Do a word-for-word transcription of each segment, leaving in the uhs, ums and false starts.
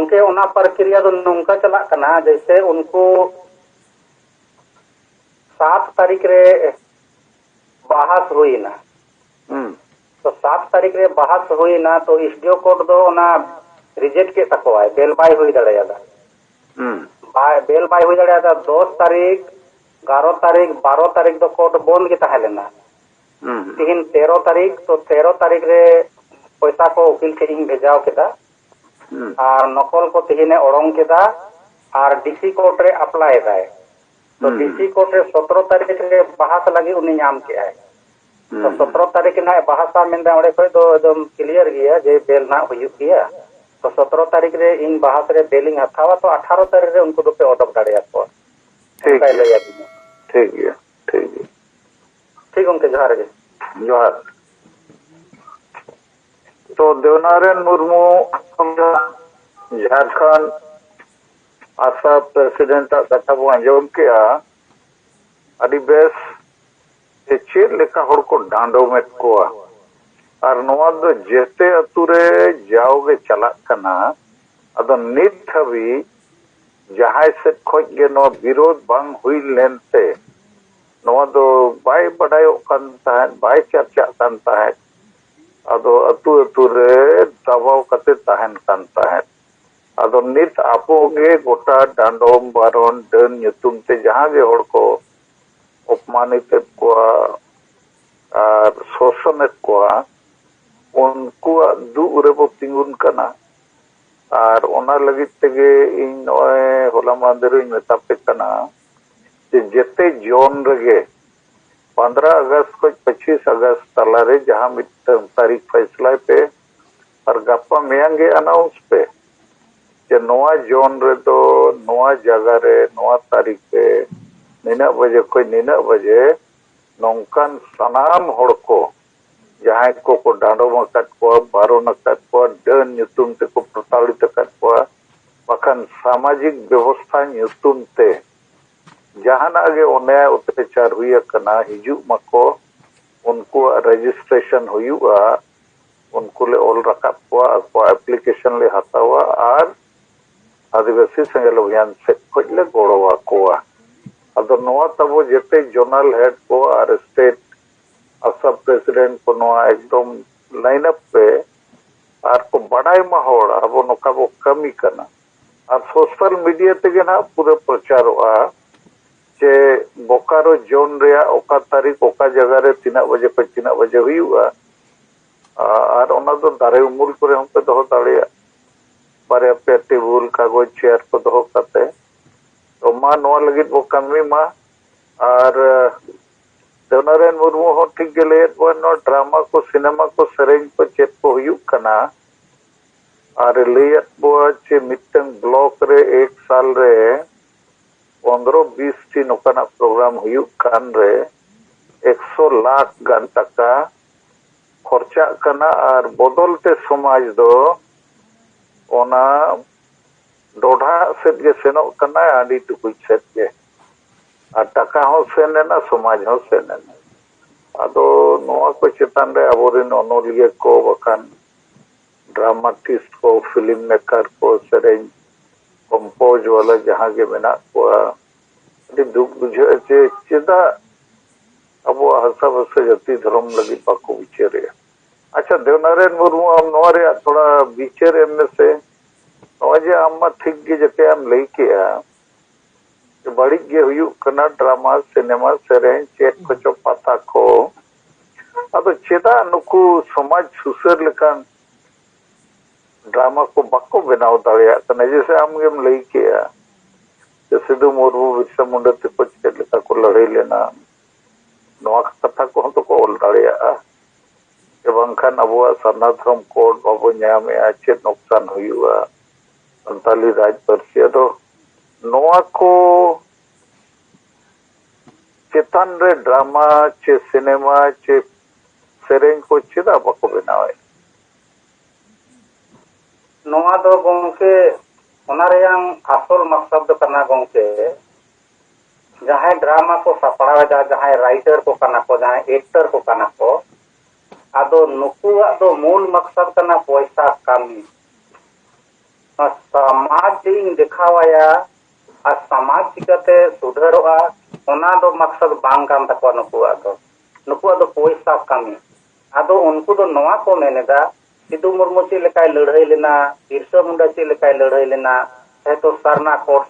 ᱜᱚᱢᱠᱮ, ᱚᱱᱟ ᱯᱨᱚᱠᱨᱤᱭᱟ ᱫᱚ ᱱᱚᱝᱠᱟ ᱪᱟᱞᱟᱜ ᱠᱟᱱᱟ, ᱡᱮᱭᱥᱮ ᱩᱱᱠᱩ ᱥᱟᱛ ᱛᱟᱹᱨᱤᱠᱷ ᱨᱮ ᱵᱟᱦᱟᱥ ᱦᱩᱭᱮᱱᱟ᱾ ᱦᱩᱸ᱾ ᱛᱚ ᱥᱟᱛ ᱛᱟᱹᱨᱤᱠᱷ ᱨᱮ ᱵᱟᱦᱟᱥ ᱦᱩᱭᱮᱱᱟ, ᱛᱚ ᱮᱥ ᱰᱤ ᱳ ᱠᱳᱨᱴ ᱫᱚ ᱚᱱᱟ ᱨᱤᱡᱮᱠᱴ ᱠᱮᱫ ᱛᱟᱠᱚᱣᱟᱭ, ᱵᱮᱞ ᱵᱟᱭ ᱦᱩᱭ ᱫᱟᱲᱮᱭᱟᱫᱟ᱾ ᱦᱩᱸ᱾ ᱵᱟᱭ, ᱵᱮᱞ ᱵᱟᱭ ᱦᱩᱭ ᱫᱟᱲᱮᱭᱟᱫᱟ᱾ ᱫᱚᱥ ᱛᱟᱹᱨᱤᱠᱷ, ᱮᱜᱟᱨᱚ ᱛᱟᱹᱨᱤᱠᱷ, ᱵᱟᱨᱚ ᱛᱟᱹᱨᱤᱠᱷ ᱫᱚ ᱠᱳᱨᱴ ᱵᱚᱱᱫ ᱜᱮ ᱛᱟᱦᱮᱸ ᱞᱮᱱᱟ᱾ ᱦᱩᱸ᱾ ᱛᱤᱦᱤᱧ ᱛᱮᱨᱚ ᱛᱟᱹᱨᱤᱠᱷ, ᱛᱚ ᱛᱮᱨᱚ ᱛᱟᱹᱨᱤᱠᱷ ᱨᱮ ᱯᱚᱭᱥᱟ ᱠᱚ ᱩᱠᱤᱞ ᱴᱷᱮᱱ ᱤᱧ ᱵᱷᱮᱡᱟᱣ ᱠᱮᱫᱟ᱾ ᱦᱩᱸ᱾ ᱟᱨ ᱱᱚᱠᱚᱞ ᱠᱚ ᱛᱤᱦᱤᱧᱮ ᱚᱲᱚᱝ ᱠᱮᱫᱟ ᱟᱨ ᱰᱤ ᱥᱤ ᱠᱳᱨᱴ ᱨᱮ ᱟᱯᱞᱟᱭ ᱮᱫᱟᱭ᱾ ᱛᱚ ᱦᱩᱸ᱾ ᱰᱤ ᱥᱤ ᱠᱳᱨᱴ ᱨᱮ ᱥᱚᱛᱨᱚ ᱛᱟᱹᱨᱤᱠᱷ ᱨᱮ ᱵᱟᱦᱟᱥ ᱞᱟᱹᱜᱤᱫ ᱩᱱᱤ ᱧᱟᱢ ᱠᱮᱜᱼᱟᱭ᱾ ᱛᱚ ᱦᱩᱸ᱾ ᱥᱚᱛᱨᱚ ᱛᱟᱹᱨᱤᱠᱷ ᱱᱟᱦᱟᱜ ᱵᱟᱦᱟᱥᱟ ᱢᱮᱱᱫᱟ, ᱚᱸᱰᱮ ᱠᱷᱚᱡ ᱫᱚ ᱮᱠᱫᱚᱢ ᱠᱞᱤᱭᱟᱨ ᱜᱮᱭᱟ ᱡᱮ ᱵᱮᱞ ᱱᱟᱦᱟᱜ ᱦᱩᱭᱩᱜ ᱜᱮᱭᱟ᱾ ᱛᱚ ᱥᱚᱛᱨᱚ ᱛᱟᱹᱨᱤᱠᱷ ᱨᱮ ᱤᱧ ᱵᱟᱦᱟᱥ ᱨᱮ ᱵᱮᱞ ᱤᱧ ᱦᱟᱛᱟᱣᱟ, ᱛᱚ ᱟᱴᱷᱟᱨᱚ ᱛᱟᱹᱨᱤᱠᱷ ᱨᱮ ᱩᱱᱠᱩ ᱫᱚᱯᱮ ᱚᱰᱚᱠ ᱫᱟᱲᱮᱭᱟᱠᱚᱣᱟ᱾ ᱴᱷᱤᱠ ᱚᱱᱠᱟᱭ ᱜᱮᱭᱟ᱾ ᱞᱟᱹᱭ ᱟᱹᱫᱤᱧᱟ᱾ ᱴᱷᱤᱠ ᱜᱮᱭᱟ, ᱴᱷᱤᱠ ᱜᱮᱭᱟ᱾ ᱴᱷᱤᱠ ᱜᱚᱢᱠᱮ, ᱡᱚᱦᱟᱨ ᱜᱮ᱾ ᱡᱚᱦᱟᱨ᱾ ᱛᱚ ᱫᱮᱣᱱᱟᱨᱟᱭᱚᱱ ᱢᱩᱨᱢᱩ ᱡᱷᱟᱲᱠᱷᱚᱸᱰ ᱟᱥᱟ ᱯᱨᱮᱥᱤᱰᱮᱱᱴ ᱟᱜ ᱠᱟᱛᱷᱟ ᱵᱚᱱ ᱟᱸᱡᱚᱢ ᱠᱮᱜᱼᱟ, ᱟᱹᱰᱤ ᱵᱮᱥ᱾ ᱡᱮ ᱪᱮᱫ ᱞᱮᱠᱟ ᱦᱚᱲ ᱠᱚ ᱰᱟᱸᱰᱚᱢᱮᱫ ᱠᱚᱣᱟ ᱟᱨ ᱱᱚᱣᱟ ᱫᱚ ᱡᱮᱛᱮ ᱟᱹᱛᱩ ᱨᱮ ᱡᱟᱣᱜᱮ ᱪᱟᱞᱟᱜ ᱠᱟᱱᱟ᱾ ᱟᱫᱚ ᱱᱤᱛ ᱦᱟᱹᱵᱤᱡ ᱡᱟᱦᱟᱸᱭ ᱥᱮᱫ ᱠᱷᱚᱱ ᱜᱮ ᱱᱚᱣᱟ ᱵᱤᱨᱳᱫᱷ ᱵᱟᱝ ᱦᱩᱭ ᱞᱮᱱᱛᱮ ᱱᱚᱣᱟ ᱫᱚ ᱵᱟᱭ ᱵᱟᱰᱟᱭᱚᱜ ᱠᱟᱱ ᱛᱟᱦᱮᱸᱫ, ᱵᱟᱭ ᱪᱟᱨᱪᱟᱜ ᱠᱟᱱ ᱛᱟᱦᱮᱸᱫ᱾ ᱟᱫᱚ ᱟᱹᱛᱩ ᱟᱹᱛᱩ ᱨᱮ ᱫᱟᱵᱟᱣ ᱠᱟᱛᱮ ᱛᱟᱦᱮᱱ ᱠᱟᱱ ᱛᱟᱦᱮᱸᱫ᱾ ᱟᱫᱚ ᱱᱤᱛ ᱟᱵᱚ ᱜᱮ ᱜᱚᱴᱟ ᱰᱟᱸᱰᱚᱢ, ᱵᱟᱨᱚᱱ, ᱰᱟᱹᱱ ᱧᱩᱛᱩᱢ ᱛᱮ ᱡᱟᱦᱟᱸ ᱜᱮ ᱦᱚᱲ ᱠᱚ ᱚᱯᱢᱟᱱᱤᱛ ᱮᱫ ᱠᱚᱣᱟ ᱟᱨ ᱥᱳᱥᱚᱱ ᱮᱫ ᱠᱚᱣᱟ, ᱩᱱᱠᱩᱣᱟᱜ ᱫᱩᱜ ᱨᱮᱵᱚ ᱛᱤᱸᱜᱩᱱ ᱠᱟᱱᱟ᱾ ᱟᱨ ᱚᱱᱟ ᱞᱟᱹᱜᱤᱫ ᱛᱮᱜᱮ ᱤᱧ ᱱᱚᱜᱼᱚᱭ ᱦᱚᱞᱟ ᱢᱟᱦᱫᱮᱨ ᱤᱧ ᱢᱮᱛᱟ ᱯᱮ ᱠᱟᱱᱟ ᱡᱮ ᱡᱮᱛᱮ ᱡᱚᱱ ᱨᱮᱜᱮ ᱯᱚᱱᱫᱽᱨᱚ ᱟᱜᱚᱥᱴ ᱠᱷᱚᱱ ᱯᱚᱸᱪᱤᱥ ᱟᱜᱚᱥᱴ ᱛᱟᱞᱟᱨᱮ ᱡᱟᱦᱟᱸ ᱢᱤᱫᱴᱟᱝ ᱛᱟᱹᱨᱤᱠᱷ ᱯᱷᱟᱭᱥᱟᱞᱟᱭ ᱯᱮ ᱟᱨ ᱜᱟᱯᱟ ᱢᱮᱭᱟᱝ ᱜᱮ ᱟᱱᱟᱣᱩᱱᱥ ᱯᱮ ᱡᱮ ᱱᱚᱣᱟ ᱡᱚᱱ ᱨᱮᱫᱚ, ᱱᱚᱣᱟ ᱡᱟᱭᱜᱟ ᱨᱮ, ᱱᱚᱣᱟ ᱛᱟᱹᱨᱤᱠᱷ ᱨᱮ ᱱᱤᱱᱟᱹᱜ ᱵᱟᱡᱮ ᱠᱷᱚᱱ ᱱᱤᱱᱟᱹᱜ ᱵᱟᱡᱮ ᱱᱚᱝᱠᱟᱱ ᱥᱟᱱᱟᱢ ᱦᱚᱲ ᱠᱚ, ᱡᱟᱦᱟᱸᱭ ᱠᱚᱠᱚ ᱰᱟᱸᱰᱚᱢ ᱟᱠᱟᱫ ᱠᱚᱣᱟ, ᱵᱟᱨᱚᱱ ᱟᱠᱟᱫ ᱠᱚᱣᱟ, ᱰᱟᱹᱱ ᱧᱩᱛᱩᱢ ᱛᱮᱠᱚ ᱯᱨᱚᱛᱟᱲᱤᱛ ᱟᱠᱟᱫ ᱠᱚᱣᱟ, ᱵᱟᱠᱷᱟᱱ ᱥᱟᱢᱟᱡᱤᱠ ᱵᱮᱵᱚᱥᱛᱷᱟ ᱧᱩᱛᱩᱢ ᱛᱮ ᱡᱟᱦᱟᱱᱟᱜ ᱜᱮ ᱚᱱᱭᱟᱭ ᱚᱛᱛᱟᱪᱟᱨ ᱦᱩᱭ ᱟᱠᱟᱱᱟ, ᱦᱤᱡᱩᱜ ᱢᱟᱠᱚ, ᱩᱱᱠᱩᱣᱟᱜ ᱨᱮᱡᱤᱥᱴᱨᱮᱥᱚᱱ ᱦᱩᱭᱩᱜᱼᱟ, ᱩᱱᱠᱩ ᱞᱮ ᱚᱞ ᱨᱟᱠᱟᱵ ᱠᱚᱣᱟ, ᱟᱠᱚᱣᱟᱜ ᱮᱯᱞᱤᱠᱮᱥᱚᱱ ᱞᱮ ᱦᱟᱛᱟᱣᱟ ᱟᱨ ᱟᱹᱫᱤᱵᱟᱹᱥᱤ ᱥᱮᱸᱜᱮᱞ ᱚᱵᱷᱤᱭᱟᱱ ᱥᱮᱫ ᱠᱷᱚᱱ ᱞᱮ ᱜᱚᱲᱚ ᱟᱠᱚᱣᱟ᱾ ᱟᱫᱚ ᱱᱚᱣᱟ ᱛᱟᱵᱚ ᱡᱮᱛᱮ zonal head ᱠᱚ ᱟᱨ state ASHA president ᱠᱚ ᱱᱚᱣᱟ ᱮᱠᱫᱚᱢ line up ᱯᱮ, ᱟᱨ ᱠᱚ ᱵᱟᱰᱟᱭ ᱢᱟ ᱦᱚᱲ ᱟᱵᱚ ᱱᱚᱝᱠᱟ ᱵᱚ ᱠᱟᱹᱢᱤ ᱠᱟᱱᱟ᱾ ᱟᱨ social media ᱛᱮᱜᱮ ᱱᱟᱦᱟᱜ ᱯᱩᱨᱟᱹ ᱯᱨᱚᱪᱟᱨᱚᱜᱼᱟ ᱡᱮ ᱵᱳᱠᱟᱨᱳ zone ᱨᱮᱭᱟᱜ ᱚᱠᱟ ᱛᱟᱹᱨᱤᱠᱷ ᱚᱠᱟ ᱡᱟᱭᱜᱟ ᱨᱮ ᱛᱤᱱᱟᱹᱜ ᱵᱟᱡᱮ ᱠᱷᱚᱱ ᱛᱤᱱᱟᱹᱜ ᱵᱟᱡᱮ ᱦᱩᱭᱩᱜᱼᱟ᱾ ᱟᱨ ᱚᱱᱟ ᱫᱚ ᱫᱟᱨᱮ ᱩᱢᱩᱞ ᱠᱚᱨᱮ ᱦᱚᱸᱯᱮ ᱫᱚᱦᱚ ᱫᱟᱲᱮᱭᱟᱜᱼᱟ, ᱵᱟᱨᱭᱟ ᱯᱮᱭᱟ ᱴᱮᱵᱩᱞ, ᱠᱟᱜᱚᱡᱽ, ᱪᱮᱭᱟᱨ ᱠᱚ ᱫᱚᱦᱚ ᱠᱟᱛᱮ᱾ ᱛᱚ ᱢᱟ ᱱᱚᱣᱟ ᱞᱟᱹᱜᱤᱫ ᱵᱚ ᱠᱟᱹᱢᱤ ᱢᱟ᱾ ᱟᱨ ᱫᱮᱣᱱᱟᱨᱟᱭᱚᱱ ᱢᱩᱨᱢᱩ ᱦᱚᱸ ᱴᱷᱤᱠ ᱜᱮ ᱞᱟᱹᱭᱮᱫ ᱵᱚᱱ, ᱱᱚᱣᱟ ᱰᱨᱟᱢᱟ ᱠᱚ, ᱥᱤᱱᱮᱢᱟ ᱠᱚ, ᱥᱮᱨᱮᱧ ᱠᱚ ᱪᱮᱫ ᱠᱚ ᱦᱩᱭᱩᱜ ᱠᱟᱱᱟ᱾ ᱟᱨ ᱞᱟᱹᱭᱮᱫ ᱵᱚᱱᱟ ᱡᱮ ᱢᱤᱫᱴᱟᱝ ᱵᱞᱚᱠ ᱨᱮ ᱮᱠ ᱥᱟᱞ ᱨᱮ ᱯᱚᱱᱫᱽᱨᱚ ᱵᱤᱥ ᱴᱤ ᱱᱚᱝᱠᱟᱱᱟᱜ ᱯᱨᱳᱜᱨᱟᱢ ᱦᱩᱭᱩᱜ ᱠᱟᱱ ᱨᱮ ᱮᱠᱥᱚ ᱞᱟᱠᱷ ᱜᱟᱱ ᱴᱟᱠᱟ ᱠᱷᱚᱨᱪᱟᱜ ᱠᱟᱱᱟ᱾ ᱟᱨ ᱵᱚᱫᱚᱞ ᱛᱮ ᱥᱚᱢᱟᱡᱽ ᱫᱚ ᱚᱱᱟ ᱰᱚᱰᱷᱟᱜ ᱥᱮᱫ ᱜᱮ ᱥᱮᱱᱚᱜ ᱠᱟᱱᱟ, ᱦᱟᱺᱰᱤ ᱴᱩᱠᱩᱡ ᱥᱮᱫ ᱜᱮ᱾ ᱟᱨ ᱴᱟᱠᱟ ᱦᱚᱸ ᱥᱮᱱ ᱮᱱᱟ, ᱥᱚᱢᱟᱡᱽ ᱦᱚᱸ ᱥᱮᱱ ᱮᱱᱟ᱾ ᱟᱫᱚ ᱱᱚᱣᱟ ᱠᱚ ᱪᱮᱛᱟᱱ ᱨᱮ ᱟᱵᱚᱨᱮᱱ ᱚᱱᱚᱞᱤᱭᱟᱹ ᱠᱚ, ᱵᱟᱠᱷᱟᱱ ᱰᱨᱟᱢᱟᱴᱤᱥᱴ ᱠᱚ, ᱯᱷᱤᱞᱢ ᱢᱮᱠᱟᱨ ᱠᱚ, ᱥᱮᱨᱮᱧ ᱠᱚᱢᱯᱳᱡᱽ ᱣᱟᱞᱟ ᱡᱟᱦᱟᱸ ᱜᱮ ᱢᱮᱱᱟᱜ ᱠᱚᱣᱟ, ᱟᱹᱰᱤ ᱫᱩᱠ ᱵᱩᱡᱷᱟᱹᱜᱼᱟ ᱡᱮ ᱪᱮᱫᱟᱜ ᱟᱵᱚᱣᱟᱜ ᱦᱟᱥᱟ ᱵᱷᱟᱥᱟ, ᱡᱟᱹᱛᱤ, ᱫᱷᱚᱨᱚᱢ ᱞᱟᱹᱜᱤᱫ ᱵᱟᱠᱚ ᱵᱤᱪᱟᱹᱨᱮᱜᱼᱟ᱾ ᱟᱪᱪᱷᱟ, ᱫᱮᱣᱱᱟᱨᱟᱭᱚᱱ ᱢᱩᱨᱢᱩ, ᱟᱢ ᱱᱚᱣᱟ ᱨᱮᱭᱟᱜ ᱛᱷᱚᱲᱟ ᱵᱤᱪᱟᱹᱨ ᱮᱢ ᱢᱮᱥᱮ᱾ ᱱᱚᱜᱼᱚᱭ ᱡᱮ ᱟᱢ ᱢᱟ ᱴᱷᱤᱠ ᱜᱮ ᱡᱮᱛᱮᱭᱟᱜ ᱮᱢ ᱞᱟᱹᱭ ᱠᱮᱜᱼᱟ, ᱵᱟᱹᱲᱤᱡ ᱜᱮ ᱦᱩᱭᱩᱜ ᱠᱟᱱᱟ, ᱰᱨᱟᱢᱟ, ᱥᱤᱱᱮᱢᱟ, ᱥᱮᱨᱮᱧ, ᱪᱮᱫ ᱠᱚᱪᱚ ᱯᱟᱛᱟ ᱠᱚ᱾ ᱟᱫᱚ ᱪᱮᱫᱟᱜ ᱱᱩᱠᱩ ᱥᱚᱢᱟᱡᱽ ᱥᱩᱥᱟᱹᱨ ᱞᱮᱠᱟᱱ ᱰᱨᱟᱢᱟ ᱠᱚ ᱵᱟᱠᱚ ᱵᱮᱱᱟᱣ ᱫᱟᱲᱮᱭᱟᱜ ᱠᱟᱱᱟ? ᱡᱮᱭᱥᱮ ᱟᱢ ᱜᱮᱢ ᱞᱟᱹᱭ ᱠᱮᱜᱼᱟ ᱡᱮ ᱥᱤᱫᱩ ᱢᱩᱨᱢᱩ, ᱵᱤᱨᱥᱟ ᱢᱩᱱᱰᱟ ᱛᱮᱠᱚ ᱪᱮᱫ ᱞᱮᱠᱟ ᱠᱚ ᱞᱟᱹᱲᱦᱟᱹᱭ ᱞᱮᱱᱟ, ᱱᱚᱣᱟ ᱠᱟᱛᱷᱟ ᱠᱚᱦᱚᱸ ᱛᱚᱠᱚ ᱚᱞ ᱫᱟᱲᱮᱭᱟᱜᱼᱟ᱾ ᱥᱮ ᱵᱟᱝᱠᱷᱟᱱ ᱟᱵᱚᱣᱟᱜ ᱥᱟᱨᱱᱟ ᱫᱷᱚᱨᱚᱢ ᱠᱳᱰ ᱵᱟᱵᱚ ᱧᱟᱢᱮᱜᱼᱟ, ᱪᱮᱫ ᱱᱚᱠᱥᱟᱱ ᱦᱩᱭᱩᱜᱼᱟ ᱥᱟᱱᱛᱟᱞᱤ ᱨᱟᱡᱽ ᱯᱟᱹᱨᱥᱤ? ᱟᱫᱚ ᱱᱚᱣᱟ ᱠᱚ ᱪᱮᱛᱟᱱ ᱨᱮ ᱰᱨᱟᱢᱟ ᱪᱮ ᱥᱤᱱᱮᱢᱟ ᱪᱮ ᱥᱮᱨᱮᱧ ᱠᱚ ᱪᱮᱫᱟᱜ ᱵᱟᱠᱚ ᱵᱮᱱᱟᱣᱮᱫ? ᱱᱚᱣᱟ ᱫᱚ ᱜᱚᱢᱠᱮ, ᱚᱱᱟ ᱨᱮᱭᱟᱝ ᱟᱥᱚᱞ ᱢᱟᱠᱥᱟᱫ ᱫᱚ ᱠᱟᱱᱟ ᱜᱚᱢᱠᱮ, ᱡᱟᱦᱟᱸᱭ ᱰᱨᱟᱢᱟ ᱠᱚ ᱥᱟᱯᱲᱟᱣ ᱮᱫᱟ, ᱡᱟᱦᱟᱸᱭ ᱨᱟᱭᱴᱟᱨ ᱠᱚ ᱠᱟᱱᱟ ᱠᱚ, ᱡᱟᱦᱟᱸᱭ ᱮᱠᱴᱟᱨ ᱠᱚ ᱠᱟᱱᱟ ᱠᱚ, ᱟᱫᱚ ᱱᱩᱠᱩᱣᱟᱜ ᱫᱚ ᱢᱩᱞ ᱢᱟᱠᱥᱟᱫ ᱠᱟᱱᱟ ᱯᱚᱭᱥᱟ ᱠᱟᱹᱢᱤ᱾ ᱱᱚᱣᱟ ᱥᱚᱢᱟᱡᱽ ᱤᱧ ᱫᱮᱠᱷᱟᱣᱟᱭᱟ ᱟᱨ ᱥᱚᱢᱟᱡᱽ ᱪᱤᱠᱟᱹᱛᱮ ᱥᱩᱫᱷᱟᱹᱨᱚᱜᱼᱟ, ᱚᱱᱟ ᱫᱚ ᱢᱟᱠᱥᱚᱫ ᱵᱟᱝ ᱠᱟᱱ ᱛᱟᱠᱚᱣᱟ ᱱᱩᱠᱩᱣᱟᱜ ᱫᱚ᱾ ᱱᱩᱠᱩᱣᱟᱜ ᱫᱚ ᱯᱚᱭᱥᱟ ᱠᱟᱹᱢᱤ᱾ ᱟᱫᱚ ᱩᱱᱠᱩ ᱫᱚ ᱱᱚᱣᱟ ᱠᱚ ᱢᱮᱱ ᱮᱫᱟ, ᱥᱤᱫᱩ ᱢᱩᱨᱢᱩ ᱪᱮᱫ ᱞᱮᱠᱟᱭ ᱞᱟᱹᱲᱦᱟᱹᱭ ᱞᱮᱱᱟ, ᱵᱤᱨᱥᱟᱹ ᱢᱩᱱᱰᱟ ᱪᱮᱫ ᱞᱮᱠᱟᱭ ᱞᱟᱹᱲᱦᱟᱹᱭ ᱞᱮᱱᱟ,